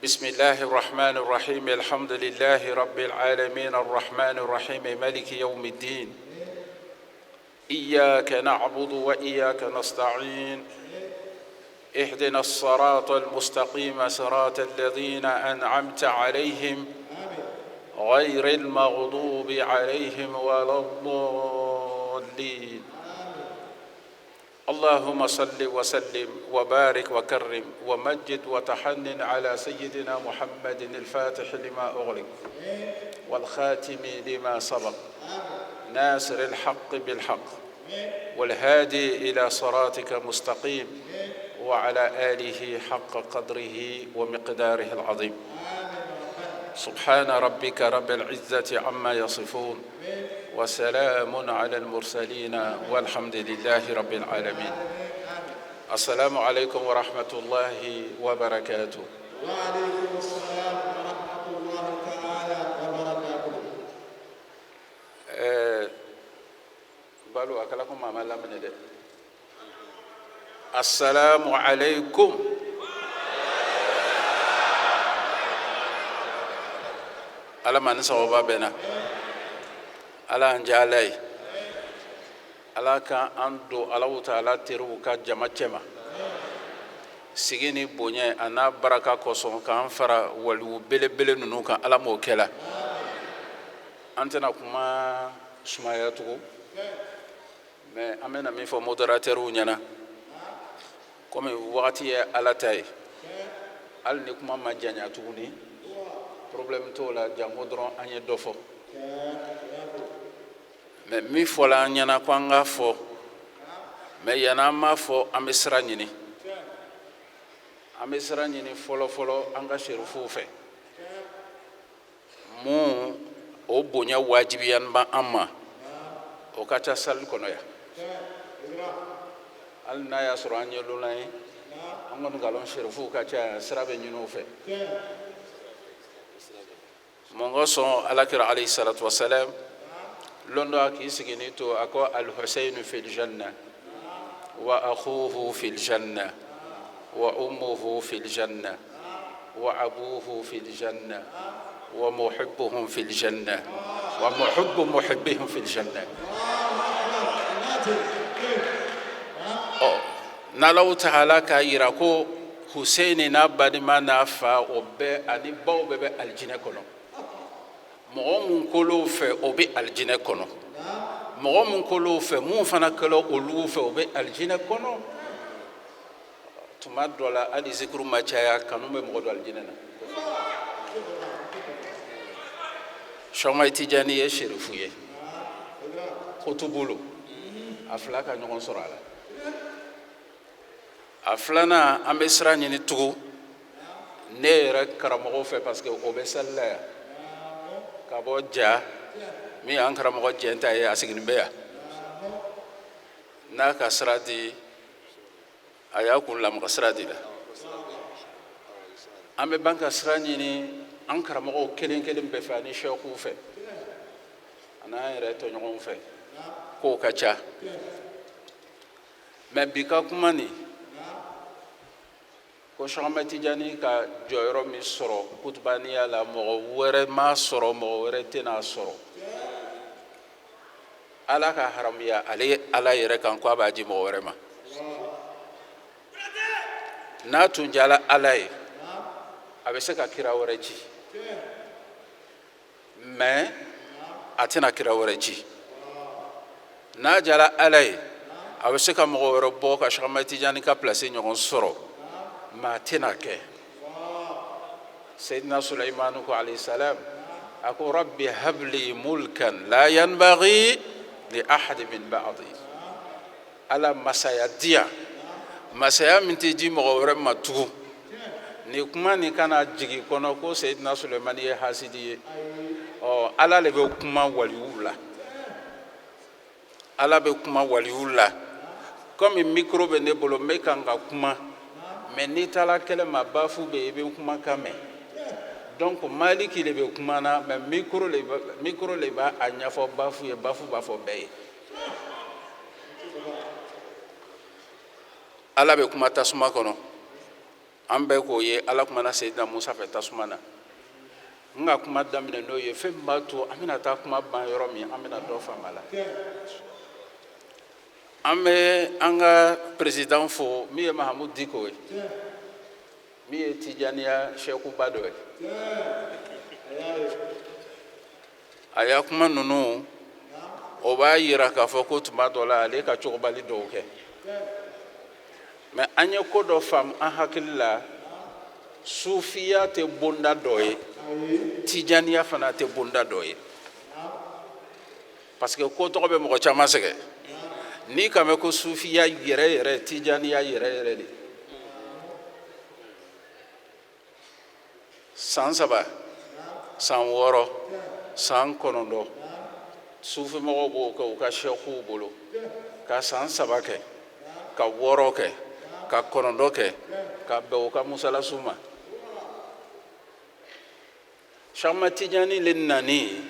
بسم الله الرحمن الرحيم. الحمد لله رب العالمين، الرحمن الرحيم، مالك يوم الدين. إياك نعبد وإياك نستعين. اهدنا الصراط المستقيم، صراط الذين أنعمت عليهم، غير المغضوب عليهم ولا الضالين. اللهم صل وسلم وبارك وكرم ومجد وتحنن على سيدنا محمد، الفاتح لما أغلق والخاتم لما سبق، ناصر الحق بالحق والهادي إلى صراطك مستقيم، وعلى آله حق قدره ومقداره العظيم. سبحان ربك رب العزة عما يصفون، وسلام على المرسلين، والحمد لله رب العالمين. السلام عليكم ورحمة الله وبركاته. وعليكم السلام ورحمة الله تعالى وبركاته. Balo a kala ko mama lamini dɛ. Assalamu alaikum. Ala ma ni sababa bɛnna, Ala an diya Ala ye, Ala ka an don Alahu Taala teriw ka jama cɛma. Sigi ni bonya a n'a baraka kosɔn, k'an fara waliw belebele ninnu kan, Ala m'o kɛla. An tɛna kuma sumaya tugun, mais an bɛna min fɔ modérateurw ɲɛna, komi wagati ye Ala ta ye, hali ni kuma ma janya tuguni, problème t'o la, janko dɔrɔn an ye dɔ fɔ. Mais min fɔla an ɲɛna ko an k'a fɔ, mais yanni an b'a fɔ, an bɛ sira ɲini, an bɛ sira ɲini fɔlɔ fɔlɔ an ka serifuw fɛ. Mun o bonya wajibiyani b'an ma, o ka ca salle kɔnɔ yan. Hali n'a y'a sɔrɔ an ye lona ye, an kɔni k'a lɔn serifuw ka ca yan, sira bɛ ɲini o fɛ. Mun kosɔn? Alakira alayhi salatu wasalam, lon dɔ a k'i sigini to, a ko: alhusseinu fil janna wa akhuhu fil janna wa ummuhu fil janna wa abuhu fil janna wa muhibbuhum fil janna wa muhibbu muhibbihim fil janna. Ɔ, n'Alahu taala k'a yira ko Huseini n'a badima n'a fa, o bɛɛ ani baw bɛɛ bɛ alijinɛ kɔnɔ. Mɔgɔ mun kol'o fɛ, o bɛ alijinɛ kɔnɔ. Mɔgɔ mun kol'o fɛ, mun fana kɛla olu fɛ, o bɛ alijinɛ kɔnɔ. Tuma dɔ la, hali zikiru ma caya, kanu bɛ mɔgɔ don alijinɛ na. Sɔma Tijani ye serifu ye, kutubu lo, a fila ka ɲɔgɔn sɔrɔ a la. A filanan, an bɛ sira ɲini tugun ne yɛrɛ karamɔgɔ fɛ, parce que o bɛ salle la yan ka bɔ ja min y'an karamɔgɔ jɛnta ye, a sigilen bɛ yan. N'a ka sira di, a y'a kun lamaga sira di la. An bɛ ban ka sira ɲini an karamɔgɔw kelen kelen bɛɛ fɛ, ani sɛkuw fɛ, ani an yɛrɛ tɔɲɔgɔnw fɛ, k'o ka ca. Mais bi ka kuma nin ko Sɔgɔma Tijani ka jɔyɔrɔ min sɔrɔ kutubaniya la, mɔgɔ wɛrɛ m'a sɔrɔ, mɔgɔ wɛrɛ tɛna sɔrɔ. Ala ka haramuya ale Ala yɛrɛ kan ko a b'a di mɔgɔ wɛrɛ ma. N'a tun jala Ala ye, a bɛ se ka kira wɛrɛ ci, mais a tɛna kira wɛrɛ ci. N'a jala Ala ye, a bɛ se ka mɔgɔ wɛrɛ bɔ ka Sɔgɔma Tijani ka place ɲɔgɔn sɔrɔ, mais a tɛna kɛ. Seyidina Suleimanu ko alayhi salam, a ko: rabbi habli mulkan la yanbaghi li ahadi min ba'di. Ala, masaya di yan, masaya min tɛ di mɔgɔ wɛrɛ ma tugun. Nin kuma nin kana jigin kɔnɔ ko Seyidina Sulemani ye hasidi ye. Ɔ, Ala de bɛ kuma waliw la, Ala bɛ kuma waliw la. Komi micro bɛ ne bolo, n bɛ kan ka kuma, mais n'i taara kɛlɛ ma, baffle bɛ yen, i bɛ kumakan mɛn. Donc Maliki de bɛ kuma na, mais micro le b'a a ɲɛfɔ baffle ye, baffle b'a fɔ bɛɛ ye. Ala bɛ kuma tasuma kɔnɔ, an bɛɛ k'o ye. Ala kumana Seyidina Musa fɛ tasuma na. N ka kuma daminɛ n'o ye, fɛn min b'a to an bɛna taa kuma ban yɔrɔ min, an bɛna dɔ faamu a la. An bɛ an ka président fo, min ye Mahamudu Diko ye, min ye Tijaniya sɛkuba dɔ ye. A ya kuma ninnu, o b'a yira k'a fɔ ko tuma dɔ la, ale ka cogobali dɔw kɛ. Mais an ye ko dɔ faamu an hakili la: sufiya tɛ bonda dɔ ye, tijaniya fana tɛ bonda dɔ ye, parce que ko tɔgɔ bɛ mɔgɔ caman sɛgɛn. N'i ka mɛn ko sufiya yɛrɛ yɛrɛ, tijaniya yɛrɛ yɛrɛ de, san 3, san 6, san 9, sufimɔgɔw b'o kɛ u ka sɛkuw bolo, ka san 3 kɛ, ka 6 kɛ, ka 9 kɛ, ka bɛn u ka musalasu ma. Sɛkuma Tijani le nani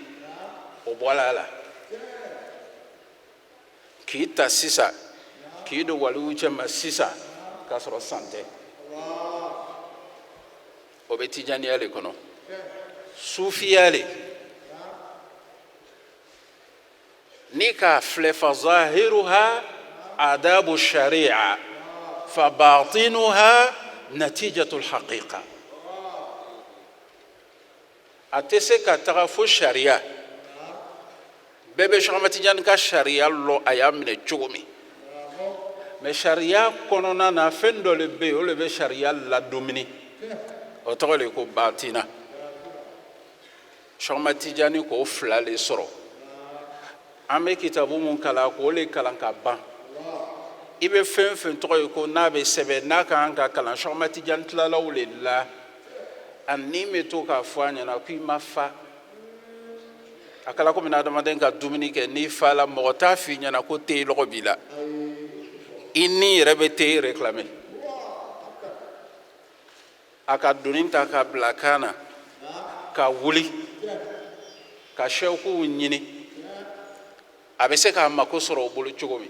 o bɔla a la k'i ta sisan k'i don waliw cɛma sisan k'a sɔrɔ san tɛ. O bɛ tijaniya le kɔnɔ. Sufiya le, n'i k'a filɛ, fa zahiruha adabu sharia fa batinuha Natijatul haqiqa, a tɛ se ka taga fo sariya bɛɛ bɛ Sɛki Ahmad Tijani ka sariya lɔn, a y'a minɛ cogo min. Mais sariya kɔnɔna na, fɛn dɔ le bɛ yen, o le bɛ sariya ladumuni, o tɔgɔ le ko batina. Sɛki Ahmad Tijani k'o fila le sɔrɔ. An bɛ kitabu mun kalan, k'o le kalan ka ban. I bɛ fɛn fɛn tɔgɔ ye ko n'a bɛ sɛbɛn, n'a ka kan ka kalan, Sɛki Ahmad Tijani tilala o le la. A ni bɛ to k'a fɔ a ɲɛna ko i ma fa. A kɛla komi adamaden ka dumuni kɛ, n'i fa la, mɔgɔ t'a f'i ɲɛna ko te lɔgɔ b'i la. I ni yɛrɛ bɛ te réclamer. A ka doni ta ka bila kan na, ka wuli ka sɛkuw ɲini, a bɛ se k'a mako sɔrɔ o bolo cogo min.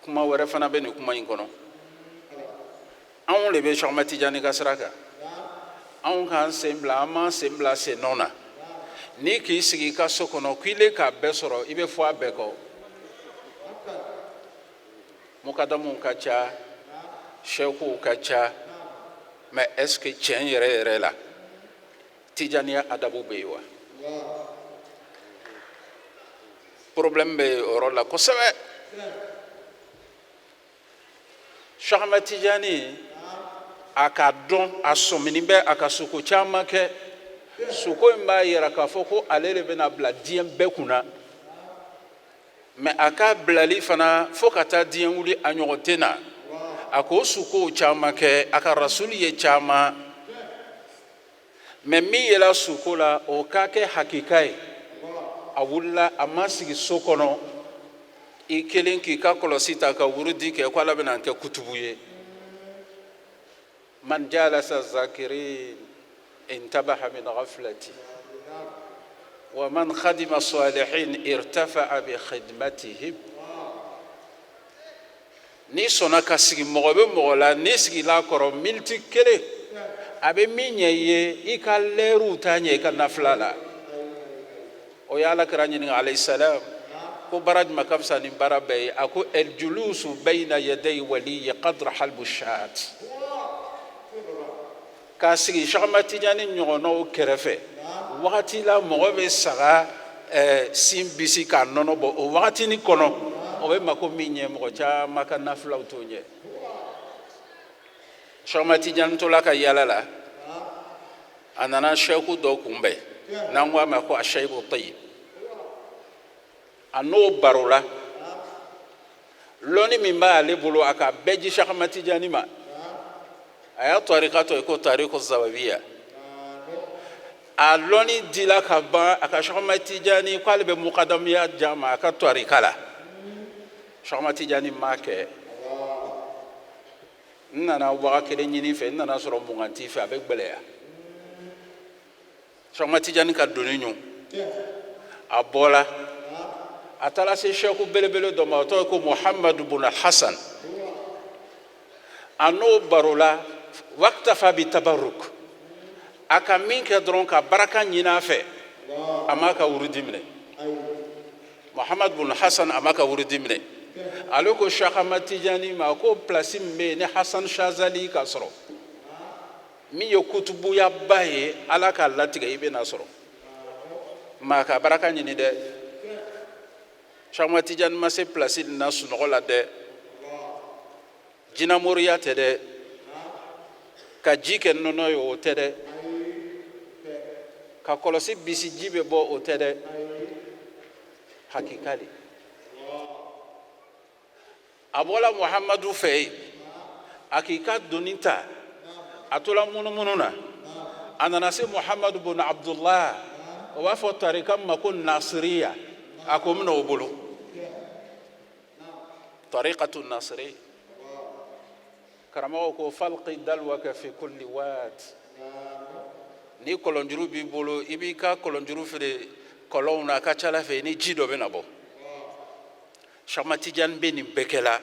Kuma wɛrɛ fana bɛ nin kuma in kɔnɔ. Anw de bɛ Sɛki Ahmad Tijani ka sira kan, anw k'an sen bila, an m'an sen bila sen nɔ na. N'i k'i sigi i ka so kɔnɔ k'i le k'a bɛɛ sɔrɔ, i bɛ fɔ a bɛɛ kɔ. Mukadamuw ka ca, sɛkuw ka ca, mais est ce que tiɲɛ yɛrɛ yɛrɛ la, tijaniya adabu bɛ yen wa? Problème bɛ o yɔrɔ la kosɛbɛ. Sɛki Ahmad Tijani, a k'a dɔn, a sɔmini bɛ a ka suko caman kɛ. Suko in b'a yira k'a fɔ ko ale de bɛna bila diɲɛ bɛɛ kunna. Mais a ka bilali fana, fo ka taa diɲɛ wuli, a ɲɔgɔn tɛ na. A k'o sukow caman kɛ, a ka rasuli ye caman. Mais min yela suko la, o ka kɛ hakika ye. A wulila, a ma sigi so kɔnɔ i kelen k'i ka kɔlɔsi ta ka wurudi kɛ ko Ala bɛna n kɛ kutubu ye. Man jalasa zakirin intabaha min ghaflati wa man khadima salihin irtafa'a bi khidmatihim. N'i sɔnna ka sigi mɔgɔ bɛ mɔgɔ la, n'i sigila a kɔrɔ miniti kelen, a bɛ min ɲɛ i ye, i ka lɛriw t'a ɲɛ i ka nafila la. O ye Ala kira ɲininka, alayhi salam, ko baara jumɛn ka fisa ni baara bɛɛ ye? A ko: aljulusu bayna yaday waliyi qadra halbu shat. K'a sigi Sɛki Ahmad Tijani ɲɔgɔnnaw kɛrɛfɛ wagati la, mɔgɔ bɛ saga sin bisi k'a nɔnɔ bɔ o wagatinin kɔnɔ, o bɛ mako min ɲɛ, mɔgɔ caman ka nafilaw t'o ɲɛ. Sɛki Ahmad Tijani tola ka yala la, a nana sɛku dɔ kunbɛn, n'an ko a ma ko ashayibu tayib. A n'o barola. Lɔnni min b'ale bolo, a ka bɛɛ di Sɛki Ahmad Tijani ma. A y'a tarika tɔ ye ko tariku zawabiya. A lɔnni dila ka ban, a ka Sɛki Ahmad Tijani k'ale bɛ mukadamuya di a ma a ka tarika la. Sɛki Ahmad Tijani m'a kɛ. N nana 1000 ɲini fɛ, n nana sɔrɔ 20 t'i fɛ, a bɛ gwɛlɛya. Sɛki Ahmad Tijani ka doni ɲun, a bɔla, a taara se sɛku belebele dɔ ma, o tɔgɔ ye ko Muhamadu bun Hasan. A n'o barola, waktafa bi tabaruk. A ka min kɛ dɔrɔn, ka baraka ɲini a fɛ. A m'a ka wurudi minɛ. Muhamadu bun Hasan, a m'a ka wurudi minɛ. Ale ko Sɛki Ahmad Tijani ma ko pilasi min bɛ yen ni Hasan Shazali ka sɔrɔ, min ye kutubuyaba ye, Ala k'a latigɛ i bɛna sɔrɔ maa ka baraka ɲini dɛ. Sɛki Ahmad Tijani ma se pilasi nin na sunɔgɔ la dɛ. Jinamoriya tɛ dɛ, ka ji kɛ nɔnɔ ye, o tɛ dɛ, ka kɔlɔsi bisi ji bɛ bɔ, o tɛ dɛ, hakika de. A bɔla Muhamadu fɛ yen, a k'i ka doni ta, a tola munumunu na, a nana se Muhamadu bun Abdullah, o b'a fɔ tarika ma ko Nasiriya. A ko n bɛna o bolo tarikatu Nasiriya. Karamɔgɔ ko: falqi dalwaka fi kulli wad. Ni kɔlɔnjuru b'i bolo, i b'i ka kɔlɔnjuru feere kɔlɔnw na, a ka ca ala fɛ i ni ji dɔ bɛ na bɔ. Sɛki Ahmad Tijani bɛ nin bɛɛ kɛ la,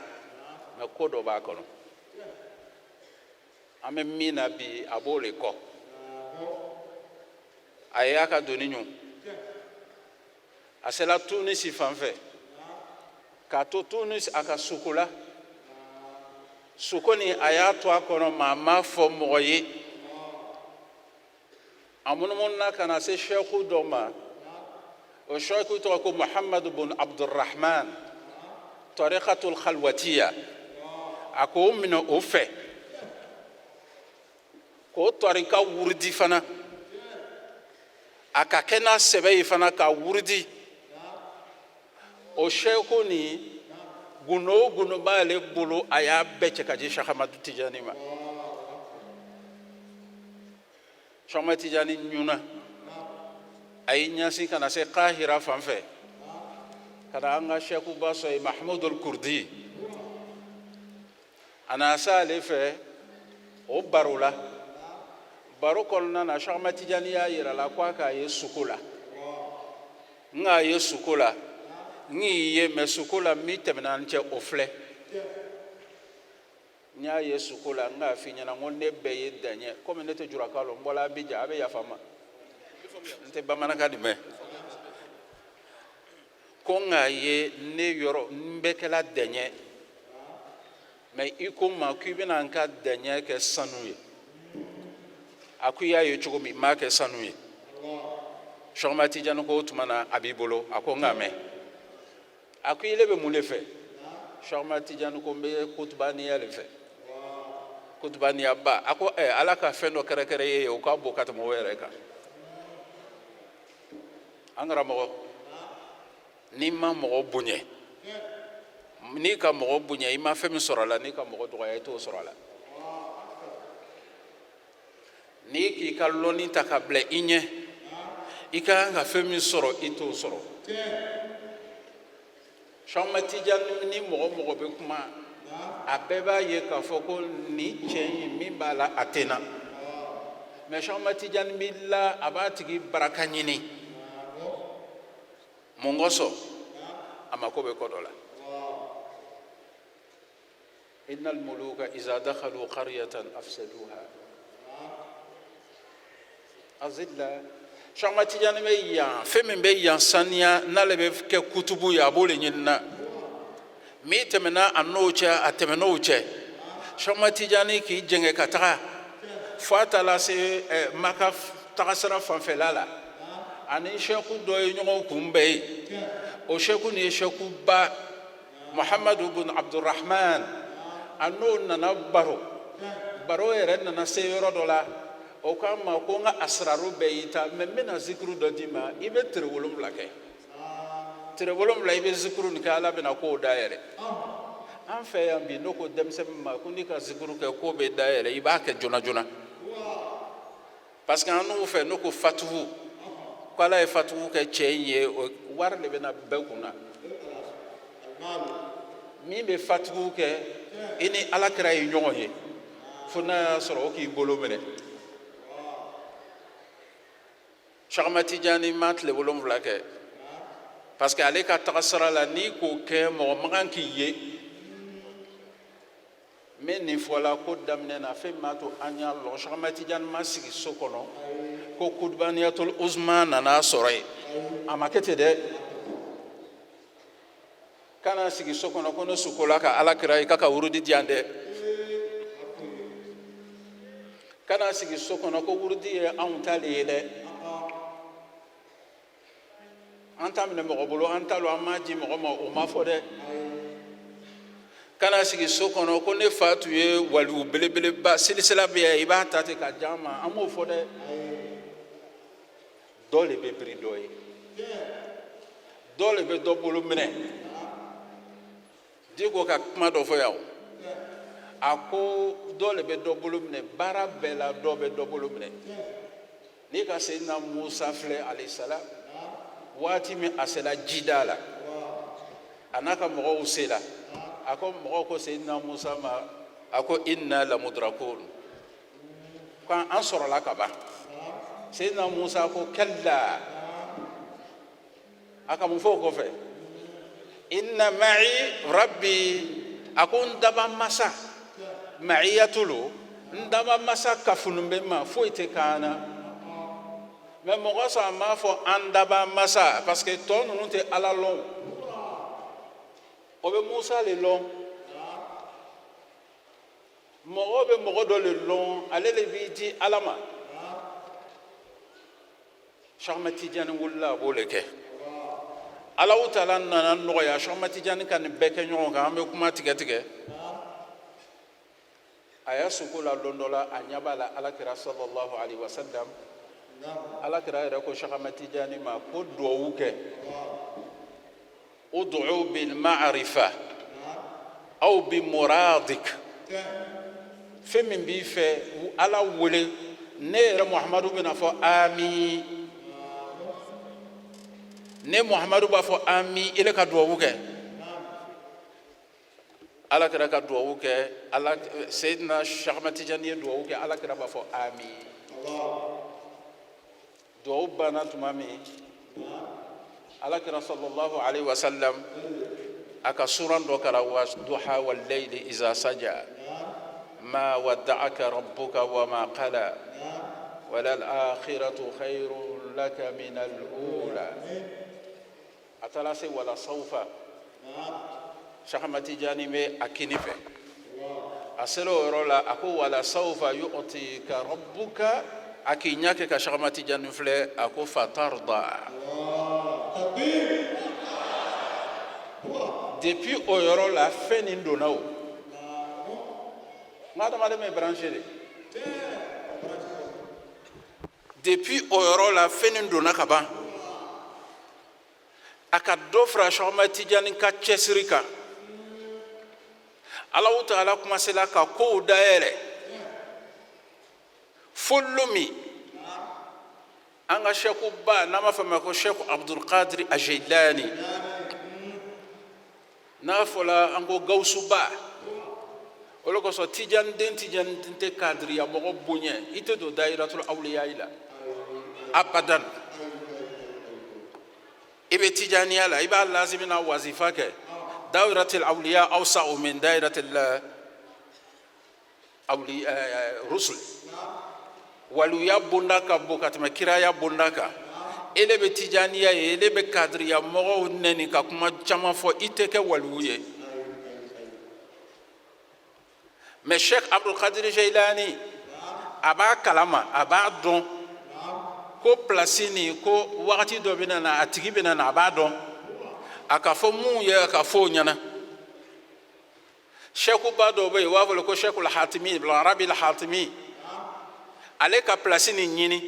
mais ko dɔ b'a kɔnɔ, an bɛ min na bi, a b'o le kɔ. A y'a ka doni ɲun, a sela Tunisi fan fɛ, k'a to Tunisi, a ka suko la. Suko nin, a y'a to a kɔnɔ, maa m'a fɔ mɔgɔ ye. A munumununa ka na se sɛku dɔ ma. O sɛku tɔgɔ ko Muhamadu bun Abdurahman, tariqatul khalwatiya. A k'o minɛ o fɛ, k'o tarika wurudi fana, a ka kɛ n'a sɛbɛ ye fana k'a wurudi. O sɛku nin, gundo o gundo b'ale bolo, a y'a bɛɛ cɛ ka di Cheikh Ahmadu Tijani ma. Cheikh Ahmadu Tijani ɲuna, a y'i ɲɛsin ka na se Kahira fan fɛ, ka na an ka sɛkuba sɔrɔ yen, Mahmudul Kurdi. A nana se ale fɛ, o baro la. Baro kɔnɔna na, Cheikh Ahmad Tijani y'a yira la ko a k'a ye suko la. N k'a ye suko la, n y'i ye, mɛ suko la min tɛmɛna n cɛ, o filɛ. N y'a ye suko la, n k'a f'i ɲɛna n ko ne bɛɛ ye daɲɛ. Komi ne tɛ jurakan lɔn, n bɔla Abijan, a bɛ yafa n ma, n tɛ bamanankan nin mɛn. Ko n k'a ye ne yɔrɔ, n bɛɛ kɛla dɛɲɛ, mɛ i ko n ma k'i bɛna n ka dɛɲɛ kɛ sanu ye. A ko i y'a ye cogo min, n b'a kɛ sanu ye. Cheikh Ahmad Tijani ko o tuma na a b'i bolo. A ko n k'a mɛn. A ko ile bɛ mun de fɛ? Cheikh Ahmad Tijani ko n bɛ kutubaniya de fɛ, kutubaniya ba. A ko ɛ, Ala ka fɛn dɔ kɛrɛkɛrɛ ye, o ka bon ka tɛmɛ o yɛrɛ kan. An karamɔgɔ, n'i ma mɔgɔ bonya, n'i ka mɔgɔ bonya, i ma fɛn min sɔrɔ a la. N'i ka mɔgɔ dɔgɔya, i t'o sɔrɔ a la. N'i k'i ka lɔnni ta ka bila i ɲɛ, i ka kan ka fɛn min sɔrɔ, i t'o sɔrɔ. Cheikh Ahmad Tijani ni mɔgɔ mɔgɔ bɛ kuma, a bɛɛ b'a ye k'a fɔ ko nin cɛ in, min b'a la, a tɛ na. Mɛ Cheikh Ahmad Tijani b'i la, a b'a tigi baraka ɲini. Mun kosɔn? A mako bɛ ko dɔ la. Innal muluka iza dakhalu qaryatan afsaduha azilla. Cheikh Ahmad Tijani bɛ yan, fɛn min bɛ yan saniya, n'ale bɛ kɛ kutubu ye, a b'o de ɲinina. Min tɛmɛna a n'o cɛ, a tɛmɛn'o cɛ. Cheikh Ahmad Tijani k'i jɛngɛ ka taga fo a taara se Maka tagasira fanfɛla la. Ani sɛku dɔ ye ɲɔgɔn kunbɛn yen. O sɛku nin ye sɛkuba Muhamadu bin Abdurahman. A n'o nana baro. Baro yɛrɛ nana se yɔrɔ dɔ la, o k'a ma ko n ka asiraru bɛɛ y'i ta, mɛ n bɛna zikiru dɔ d'i ma, i bɛ tere 7 kɛ. Tere 7, i bɛ zikiru nin kɛ, Ala bɛna kow dayɛlɛ. An fɛ yan bi, n'o ko denmisɛnnin ma ko n'i ka zikiru kɛ, ko bɛ dayɛlɛ, i b'a kɛ joona joona, parce que an n'u fɛ, n'o ko fatuhu, ko Ala ye fatuhu kɛ cɛ in ye, o wari de bɛ na bɛɛ kun na. Min bɛ fatuhu kɛ, i ni Ala kira ye ɲɔgɔn ye, fo n'a y'a sɔrɔ o k'i bolo minɛ. Cheikh Ahmad Tijani ma tile 7 kɛ, parce que ale ka tagasira la, n'i k'o kɛ, mɔgɔ man kan k'i ye. N bɛ nin fɔla ko daminɛ na, fɛn min b'a to an y'a lɔn, Cheikh Ahmad Tijani ma sigi so kɔnɔ ko kudubaniyatul uzma nana sɔrɔ yen. A ma kɛ ten dɛ. Kana sigi so kɔnɔ ko ne sukola ka Ala kira ye k'a ka wurudi di yan dɛ. Kana sigi so kɔnɔ ko wurudi ye anw ta le ye dɛ. An t'a minɛ mɔgɔ bolo, an t'a lɔn, an m'a di mɔgɔ ma, o ma fɔ dɛ. Kana sigi so kɔnɔ ko ne fa tun ye waliyu belebeleba, silisila bɛ yan, i b'a ta ten ka di an ma, an m'o fɔ dɛ. Dɔ le bɛ biri dɔ ye, dɔ le bɛ dɔ bolo minɛ. Diko ka kuma dɔ fɔ yan o, a ko dɔ le bɛ dɔ bolo minɛ baara bɛɛ la, dɔ bɛ dɔ bolo minɛ. N'i ka Seyidina Musa filɛ, alayisalaam, waati min a sela jida la, a n'a ka mɔgɔw sela, a ko mɔgɔw ko Seyidina Musa ma, a ko inna lamudrakun, ko an sɔrɔla ka ban. Seyidina Musa ko kalla. A ka mun fɔ o kɔfɛ? Inna ma'i rabbi. A ko n daba masa, ma'iyatu lo, n daba masa kafunun bɛ n ma, foyi tɛ k'an na. Mɛ mɔgɔ sɔn a m'a fɔ an daba masa, parce que tɔ ninnu tɛ Ala lɔn, o bɛ Musa le lɔn. Mɔgɔ bɛ mɔgɔ dɔ le lɔn, ale le b'i di Ala ma. Cheikh Ahmed Tidiane wulila, a b'o le kɛ. Alahu Taala nana nɔgɔya Cheikh Ahmed Tidiane ka nin bɛɛ kɛ ɲɔgɔn kan. An bɛ kuma tigɛ tigɛ. A y'a suko la lon dɔ la, a ɲɛ b'a la Ala kira sallallahu alaihi wasallam. Ala kira yɛrɛ ko Cheikh Ahmed Tidiane ma ko duwawu kɛ, ud'u bil ma'rifa aw bi muradik, fɛn min b'i fɛ, Ala wele, ne yɛrɛ Muhamadu bɛna fɔ ami. Ne Muhamadu b'a fɔ ami, ele ka duwawu kɛ. Ala kira ka duwawu kɛ, Ala Seyidina Cheikh Ahmed Tidiane ye duwawu kɛ, Ala kira b'a fɔ ami. Duwawu banna tuma min, Ala kira sallallahu alaihi wasallam a ka suran dɔ kalan, wa duha wal layli iza saja ma wadda'aka rabbuka wa ma qala wala al-akhiratu khayrun laka min al-ula. A taara se wala sawfa, Cheikh Ahmed Tidiane bɛ a kini fɛ. A sera o yɔrɔ la, a ko wala sawfa yu'tika rabbuka. A k'i ɲɛ kɛ ka Cheikh Ahmed Tidiane filɛ, a ko fatarda. Depuis o yɔrɔ la, fɛn nin donna o n ka adamaden bɛ branché de. Depuis o yɔrɔ la, fɛn nin donna ka ban. A ka dɔ fara Cheikh Ahmed Tidiane ka cɛsiri kan. Alahu Taala kumasela ka kow dayɛlɛ fo lon min an ka sɛkuba, n'an b'a fɔ a ma ko Sɛku Abdulkadir Ajeilani, n'a fɔla an ko gawusuba. O le kosɔn Tijani den, Tijani den tɛ kadiriya mɔgɔ bonya, i tɛ don dayiratul awliya la abadan. I bɛ tijaniya la, i b'a lazimi na wazifa kɛ. Dayiratul awliya awsa'u min dayiratul awli rusul. Waluya bonda ka bon ka tɛmɛ kiraya bonda kan. Ele bɛ tijaniya ye, ele bɛ kadiriya mɔgɔw nɛni ka kuma caman fɔ, i tɛ kɛ waliyu ye. Mais Sheikh Abdul Qadir Jailani, a b'a kalama, a b'a dɔn ko pilasi nin, ko wagati dɔ bɛ na, a tigi bɛ na, a b'a dɔn. A ka fɔ mun ye, a ka fɔ o ɲɛna. Sɛkuba dɔw bɛ yen, u b'a fɔ ko Sɛkul Hatimi, Ibn Arabi Hatimi, ale ka pilasi nin ɲini.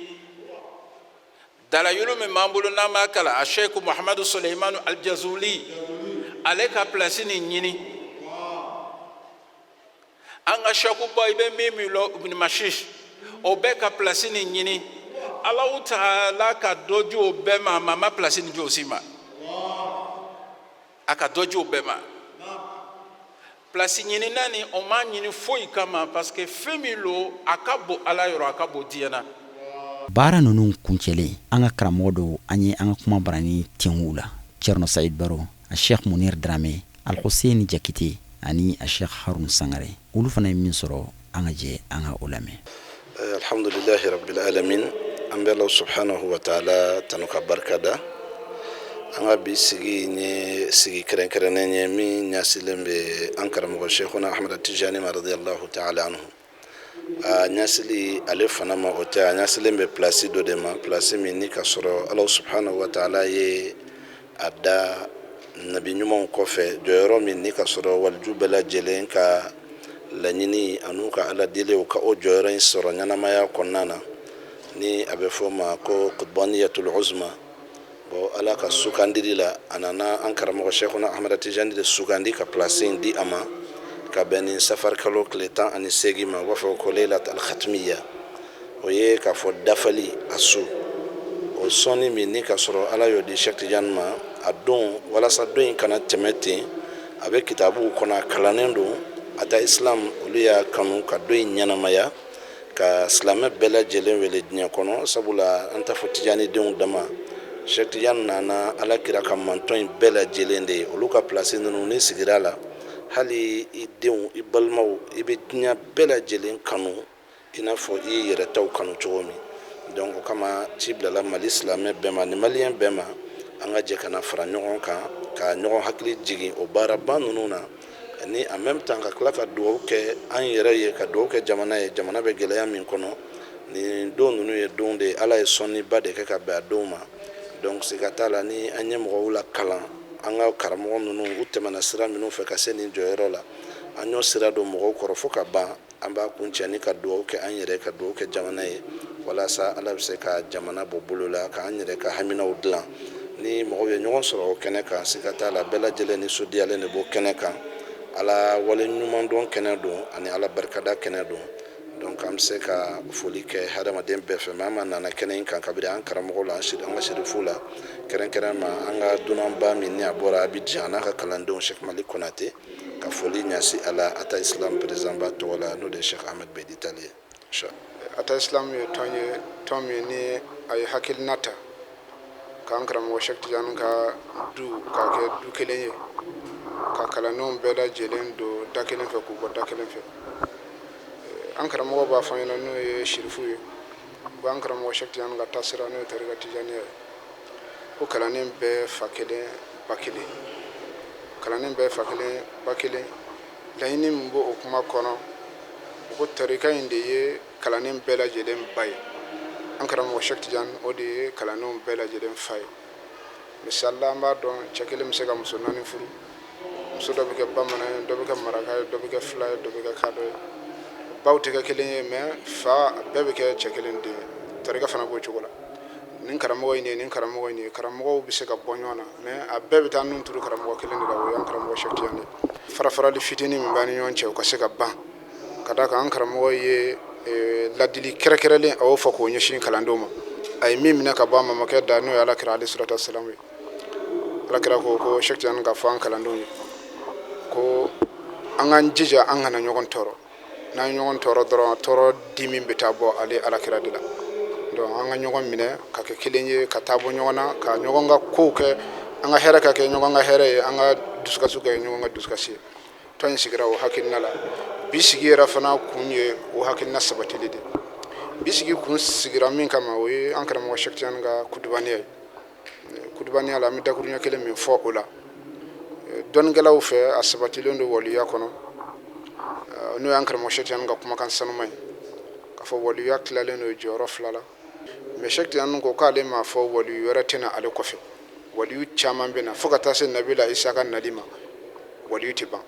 Dalayulu min b'an bolo n'an b'a kalan, a Sɛku Muhamadu Suleimanu Aljazuli, ale ka pilasi nin ɲini. An ka sɛkuba, i bɛ min min lɔ, Ibn Mashish, o bɛɛ ka pilasi nin ɲini. Alahu Taala ka dɔ di o bɛɛ ma, a ma pilasi nin di o si ma. A ka dɔ di o bɛɛ ma. Pilasi ɲinina nin, o m'a ɲini foyi kama, parce que fɛn min lo, a ka bon Ala yɔrɔ, a ka bon diɲɛ na. Baara ninnu kuncɛlen, an ka karamɔgɔ dɔw, an ye an ka kuma barani tengu la, Cɛrno Sayid Baro, a Sheikh Munir Drame, Alhussein Jakite ani a Sheikh Harun Sangare, olu fana ye min sɔrɔ, an ka jɛ an ka o lamɛn. Alhamdulilahi rabbil alamin. An bɛ Ala subhanahu wa taala tanu ka barika da. An ka bi sigi in ye sigi kɛrɛnkɛrɛnnen ye min ɲɛsilen bɛ an karamɔgɔ Sheikhuna Ahmad Tijani ma radiyallahu ta'ala anhu. A ɲɛsili ale fana ma, o tɛ, a ɲɛsilen bɛ pilasi dɔ de ma, pilasi min ni ka sɔrɔ Ala subhanahu wa taala ye a da nabi ɲumanw kɔfɛ, jɔyɔrɔ min ni ka sɔrɔ waliju bɛɛ lajɛlen ka laɲini an'u ka Ala deli u ka o jɔyɔrɔ in sɔrɔ ɲɛnamaya kɔnɔna na, ni a bɛ fɔ o ma ko kutubaniyatul uzma. Bon, Ala ka sugandili la, a nana an karamɔgɔ Sheikhuna Ahmad Tijani de sugandi ka place in di a ma ka bɛn ni safari kalo tile 18 ma, u b'a fɔ ko leilat alkhatmiya. O ye k'a fɔ dafali a su o sɔnni min ni ka sɔrɔ Ala y'o di Cheikh Tijani ma a don, walasa don in kana tɛmɛ ten. A bɛ kitabuw kɔnɔ, a kalannen don ata islam. Olu y'a kanu ka don in ɲɛnamaya ka silamɛ bɛɛ lajɛlen wele diɲɛ kɔnɔ, sabula an t'a fɔ Tijani denw dama. Cheikh Tijani nana Ala kira ka mantɔn in bɛɛ lajɛlen de ye. Olu ka pilasi ninnu, n'i sigira la, hali i denw, i balimaw, i bɛ diɲɛ bɛɛ lajɛlen kanu i n'a fɔ i y'i yɛrɛ taw kanu cogo min. Donc o kama, ci bilala Mali silamɛ bɛɛ ma ni maliyɛn bɛɛ ma, an ka jɛ ka na fara ɲɔgɔn kan ka ɲɔgɔn hakili jigin o baaraba ninnu na. Ni en même temps ka tila ka dugawu kɛ an yɛrɛ ye, ka dugawu kɛ jamana ye. Jamana bɛ gɛlɛya min kɔnɔ, nin don ninnu ye don de ye Ala ye sɔnniba de kɛ ka bɛn a don ma. Donc siga t'a la, ni an ye mɔgɔw la kalan, an ka karamɔgɔ ninnu, u tɛmɛna sira minnu fɛ ka se nin jɔyɔrɔ la, an y'o sira don mɔgɔw kɔrɔ fo ka ban. An b'a kuncɛ ni ka dugawu kɛ an yɛrɛ, ka dugawu kɛ jamana ye, walasa Ala bɛ se ka jamana bɔ bolo la, k'an yɛrɛ ka haminaw dilan. Ni mɔgɔw ye ɲɔgɔn sɔrɔ o kɛnɛ kan, siga t'a la, bɛɛ lajɛlen nisɔndiyalen de b'o kɛnɛ kan. Ala wale ɲuman dɔn kɛnɛ don ani Ala barikada kɛnɛ don. Donc an bɛ se ka foli kɛ hadamaden bɛɛ fɛ, maa ma nana kɛnɛ in kan, kabini an karamɔgɔ la, an ka sirifu la, kɛrɛnkɛrɛn ma an ka dunanba min ni a bɔra Abidjan, n'a ka kalandenw, Cheikh Malik Konate, ka foli ɲɛsin a la Ata Islam président ba tɔgɔ la, n'o de ye Cheikh Ahmed Bedi Tall ye. Ata Islam ye tɔn ye, tɔn min ni a ye hakilina ta k'an karamɔgɔ Cheikh Tidiane ka du k'a kɛ du kelen ye, ka kalandenw bɛɛ lajɛlen don da kelen fɛ, k'u bɔ da kelen fɛ. An karamɔgɔ b'a fɔ an ɲɛna, n'o ye sirifu ye, u b'an karamɔgɔ Cheikh Tidiane ka taasira, n'o ye tarika tijaniya ye, ko kalanden bɛɛ fa kelen ba kelen, kalanden bɛɛ fa kelen ba kelen. Laɲini min b'o o kuma kɔnɔ, o ko tarika in de ye kalanden bɛɛ lajɛlen ba ye, an karamɔgɔ Cheikh Tidiane, o de ye kalandenw bɛɛ lajɛlen fa ye. Misali la, an b'a dɔn cɛ kelen bɛ se ka muso naani furu. Muso dɔ bɛ kɛ bamanan ye, dɔ bɛ kɛ maraka ye, dɔ bɛ kɛ fila ye, dɔ bɛ kɛ kadɔ ye. Baw tɛ kɛ kelen ye, mais fa bɛɛ bɛ kɛ cɛ kelen den ye. Tarika fana b'o cogo la. Nin karamɔgɔ in ye, nin karamɔgɔ in ye, karamɔgɔw bɛ se ka bɔ ɲɔgɔn na, mais a bɛɛ bɛ taa nun turu karamɔgɔ kelen de la, o y'an karamɔgɔ Cheikh Tidiane ye. Farafarali fitinin min b'an ni ɲɔgɔn cɛ, o ka se ka ban, ka d'a kan an karamɔgɔ ye ladili kɛrɛnkɛrɛnlen a y'o fɔ k'o ɲɛsin kalandenw ma. A ye min minɛ ka bɔ a mamakɛ da, n'o ye Alakira alayhi salatu wasalamu ye. Alakira ko ko Cheikh Tidiane ka fɔ an kalandenw ye ko an k'an jija, an kana ɲɔgɔn tɔɔrɔ. N'an ye ɲɔgɔn tɔɔrɔ dɔrɔn, tɔɔrɔ dimi bɛ taa bɔ ale Alakira de la. Donc an ka ɲɔgɔn minɛ ka kɛ kelen ye, ka taa bɔ ɲɔgɔn na, ka ɲɔgɔn ka kow kɛ, an ka hɛrɛ ka kɛ ɲɔgɔn ka hɛrɛ ye, an ka dusukasi ka kɛ ɲɔgɔn ka dusukasi ye. Tɔn in sigira o hakilina la. Bi sigi yɛrɛ fana kun ye o hakilina sabatili de. Bi sigi kun sigira min kama, o ye an karamɔgɔ Cheikh Tidiane ka kudubaniya ye. Kudubaniya la, an bɛ dakuruɲɛ kelen min fɔ o la, dɔnnikɛlaw fɛ, a sabatilen don waliya kɔnɔ, n'o y'an karamɔgɔ Cheikh Tidiane ka kumakan sanuma ye, k'a fɔ waliya tilalen don jɔyɔrɔ fila la. Mais Cheikh Tidiane ko k'ale m'a fɔ waliyu wɛrɛ tɛna ale kɔfɛ. Waliyu caman bɛ na fo ka taa se Nabila Isa ka nali ma, waliyu tɛ ban.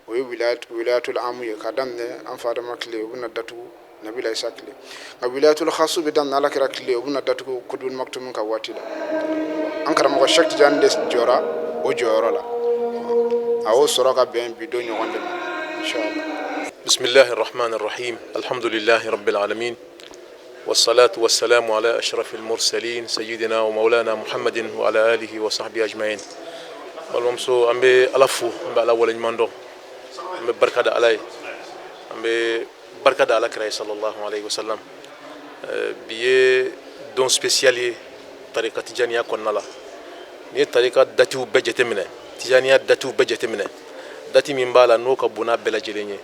O ye wilayatul amu ye, k'a daminɛ an fa Adama tile, o bɛna datugu Nabila Isa tile. Nka wilayatul khasu bɛ daminɛ Alakira tile, o bɛna datugu Kutubul Maktumu ka waati la. An karamɔgɔ Cheikh Tidiane de jɔra o jɔyɔrɔ la, a y'o sɔrɔ ka bɛn bi don ɲɔgɔn de ma, inshallah. بسم الله الرحمن الرحيم، الحمد لله رب العالمين، والصلاة والسلام على أشرف المرسلين، سيدنا ومولانا محمد وعلى آله وصحبه أجمعين. Balimamuso, an bɛ Ala fo, an bɛ Ala waleɲuman dɔn, an bɛ barika da Ala ye, an bɛ barika da Ala kira ye sallallahu alaihi wasallam. Bi ye don spécial ye tarika tijaniya kɔnɔna la. N'i ye tarika datiw bɛɛ jateminɛ, tijaniya datiw bɛɛ jateminɛ, dati min b'a la n'o ka bon n'a bɛɛ lajɛlen ye,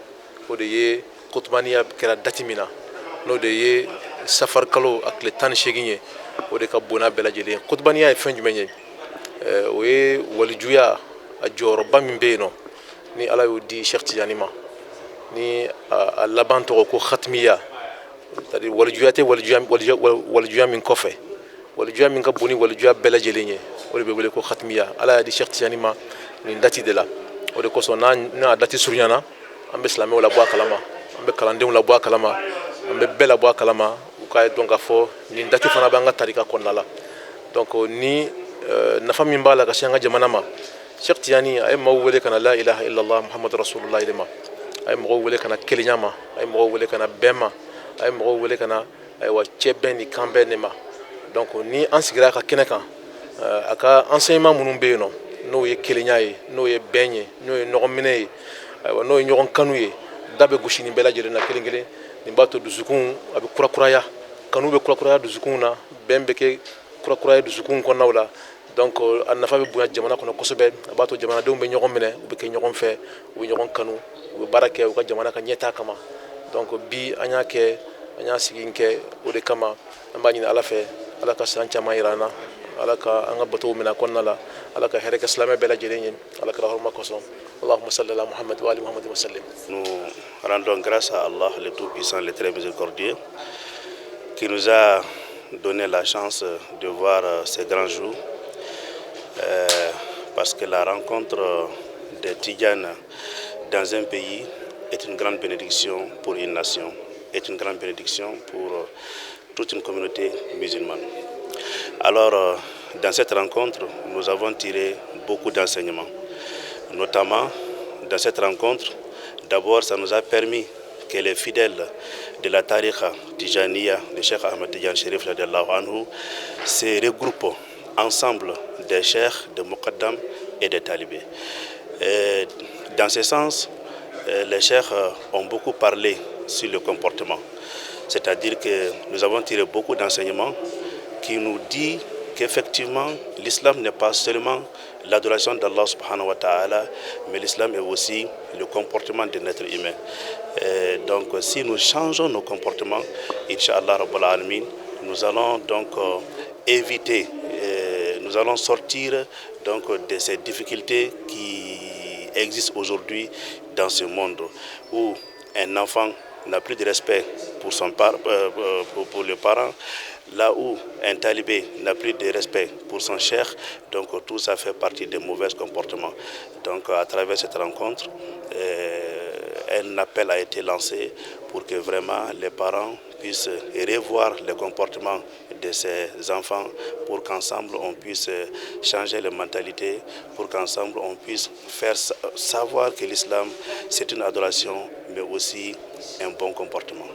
o de ye kutubaniya kɛra dati min na, n'o de ye safari kalo a tile 18 ye, o de ka bon n'a bɛɛ lajɛlen ye. Kutubaniya ye fɛn jumɛn ye? O ye walijuya a jɔyɔrɔba min bɛ yen nɔ, ni Ala y'o di Cheikh Tijani ma, ni a laban tɔgɔ ko khatmiya, c'est à dire walijuya tɛ walijuya min kɔfɛ, walijuya min ka bon ni walijuya bɛɛ lajɛlen ye, o de bɛ wele ko khatmiya. Ala y'a di Cheikh Tijani ma nin dati de la. O de kosɔn, n'a dati surunyana, an bɛ silamɛw labɔ a kalama, an bɛ kalandenw labɔ a kalama, an bɛ bɛɛ labɔ a kalama, u k'a dɔn k'a fɔ nin dati fana b'an ka tarika kɔnɔna la. Donc ni nafa min b'a la ka se an ka jamana ma, Cheikh Tijani a ye maaw wele ka na la ilaha illallah muhammadu rasulullah de ma, a ye mɔgɔw wele ka na kelenya ma, a ye mɔgɔw wele ka na bɛn ma, a ye mɔgɔw wele ka na, ayiwa, cɛ bɛn ni kan bɛn de ma. Donc ni an sigira a ka kɛnɛ kan, a ka enseignement minnu bɛ yen nɔ, n'o ye kelenya ye, n'o ye bɛn ye, n'o ye ɲɔgɔn minɛ ye, ayiwa, n'o ye ɲɔgɔn kanu ye, da bɛ gosi nin bɛɛ lajɛlen na kelen kelen. Nin b'a to dusukun a bɛ kurakuraya, kanu bɛ kurakuraya dusukun na, bɛn bɛ kɛ kurakuraya dusukun kɔnɔnaw la. Donc a nafa bɛ bonya jamana kɔnɔ kosɛbɛ. A b'a to jamanadenw bɛ ɲɔgɔn minɛ, u bɛ kɛ ɲɔgɔn fɛ, u bɛ ɲɔgɔn kanu, u bɛ baara kɛ u ka jamana ka ɲɛtaa kama. Donc bi an y'a kɛ, an y'a sigi kɛ o de kama. An b'a ɲini Ala fɛ, Ala ka san caman yira an na, Ala ka an ka batow minɛ a kɔnɔna la. Ala ka hɛrɛ kɛ silamɛ bɛɛ lajɛlen ye, Ala kira hɔrɔma kosɔn. Allahumma salli ala Muhammad wa ali Muhammad wa sallim. Nous rendons grâce à Allah, le Tout-Puissant, le Très Miséricordieux, qui nous a donné la chance de voir ces grands jours, parce que la rencontre des Tidjanes dans un pays est une grande bénédiction pour une nation, est une grande bénédiction pour toute une communauté musulmane. Alors, dans cette rencontre, nous avons tiré beaucoup d'enseignements. Notamment, dans cette rencontre, d'abord, ça nous a permis que les fidèles de la tariqa Tijaniya de Cheikh Ahmed Tijan Sherif anhu se regroupent ensemble, des cheikhs, des muqaddam et des talibés. Et dans ce sens, les cheikhs ont beaucoup parlé sur le comportement. C'est-à-dire que nous avons tiré beaucoup d'enseignements qui nous dit qu'effectivement, l'islam n'est pas seulement l'adoration d'Allah subhanahu wa ta'ala, mais l'islam est aussi le comportement de l'être humain. Et donc si nous changeons nos comportements, Inch'Allah Rabbul Alamin, nous allons donc éviter, nous allons sortir donc de ces difficultés qui existent aujourd'hui dans ce monde où un enfant n'a plus de respect pour le parent, là où un talibé n'a plus de respect pour son cheikh, donc tout ça fait partie des mauvais comportements. Donc à travers cette rencontre, un appel a été lancé pour que vraiment les parents puissent revoir le comportement de ces enfants, pour qu'ensemble on puisse changer les mentalités, pour qu'ensemble on puisse faire savoir que l'islam, c'est une adoration mais aussi un bon comportement.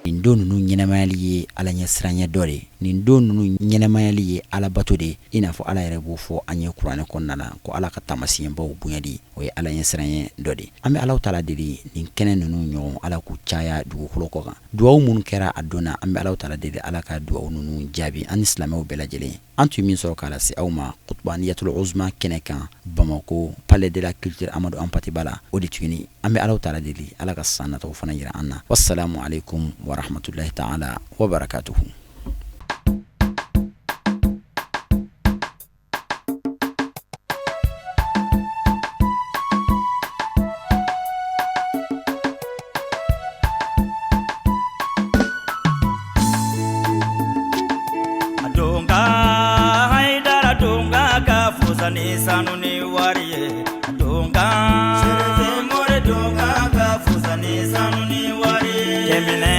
Nin don ninnu ɲɛnamayali ye Ala ɲɛsiranya dɔ de. Nin don ninnu ɲɛnamayali ye Alabato de, i n'a fɔ Ala yɛrɛ b'o fɔ an ye Kuranɛ kɔnɔna na ko Ala ka taamasiyɛnbaw bonyali, o ye Ala ɲɛsiranya dɔ de. An bɛ Ala taala deli, nin kɛnɛ ninnu ɲɔgɔn, Ala k'u caya dugukolo kɔ kan. Duwawu minnu kɛra a don na, an bɛ Ala taala deli, Ala ka duwawu ninnu jaabi an ni silamɛw bɛɛ lajɛlen. An tun min sɔrɔ k'a lase aw ma Kutubaniyatul Uzma kɛnɛ kan, Bamako, Palais de la Culture Amadou Hampâté Bâ la, o de tuguni. An bɛ Ala taala deli, Ala ka san nataw fana yira an na. Wassalamu alaikum wa rahmatullahi ta'ala wa barakatuhu. Ni sanu ni wari ye donka, more donka ka fusa ni sanu ni wari ye. Kɛmɛ.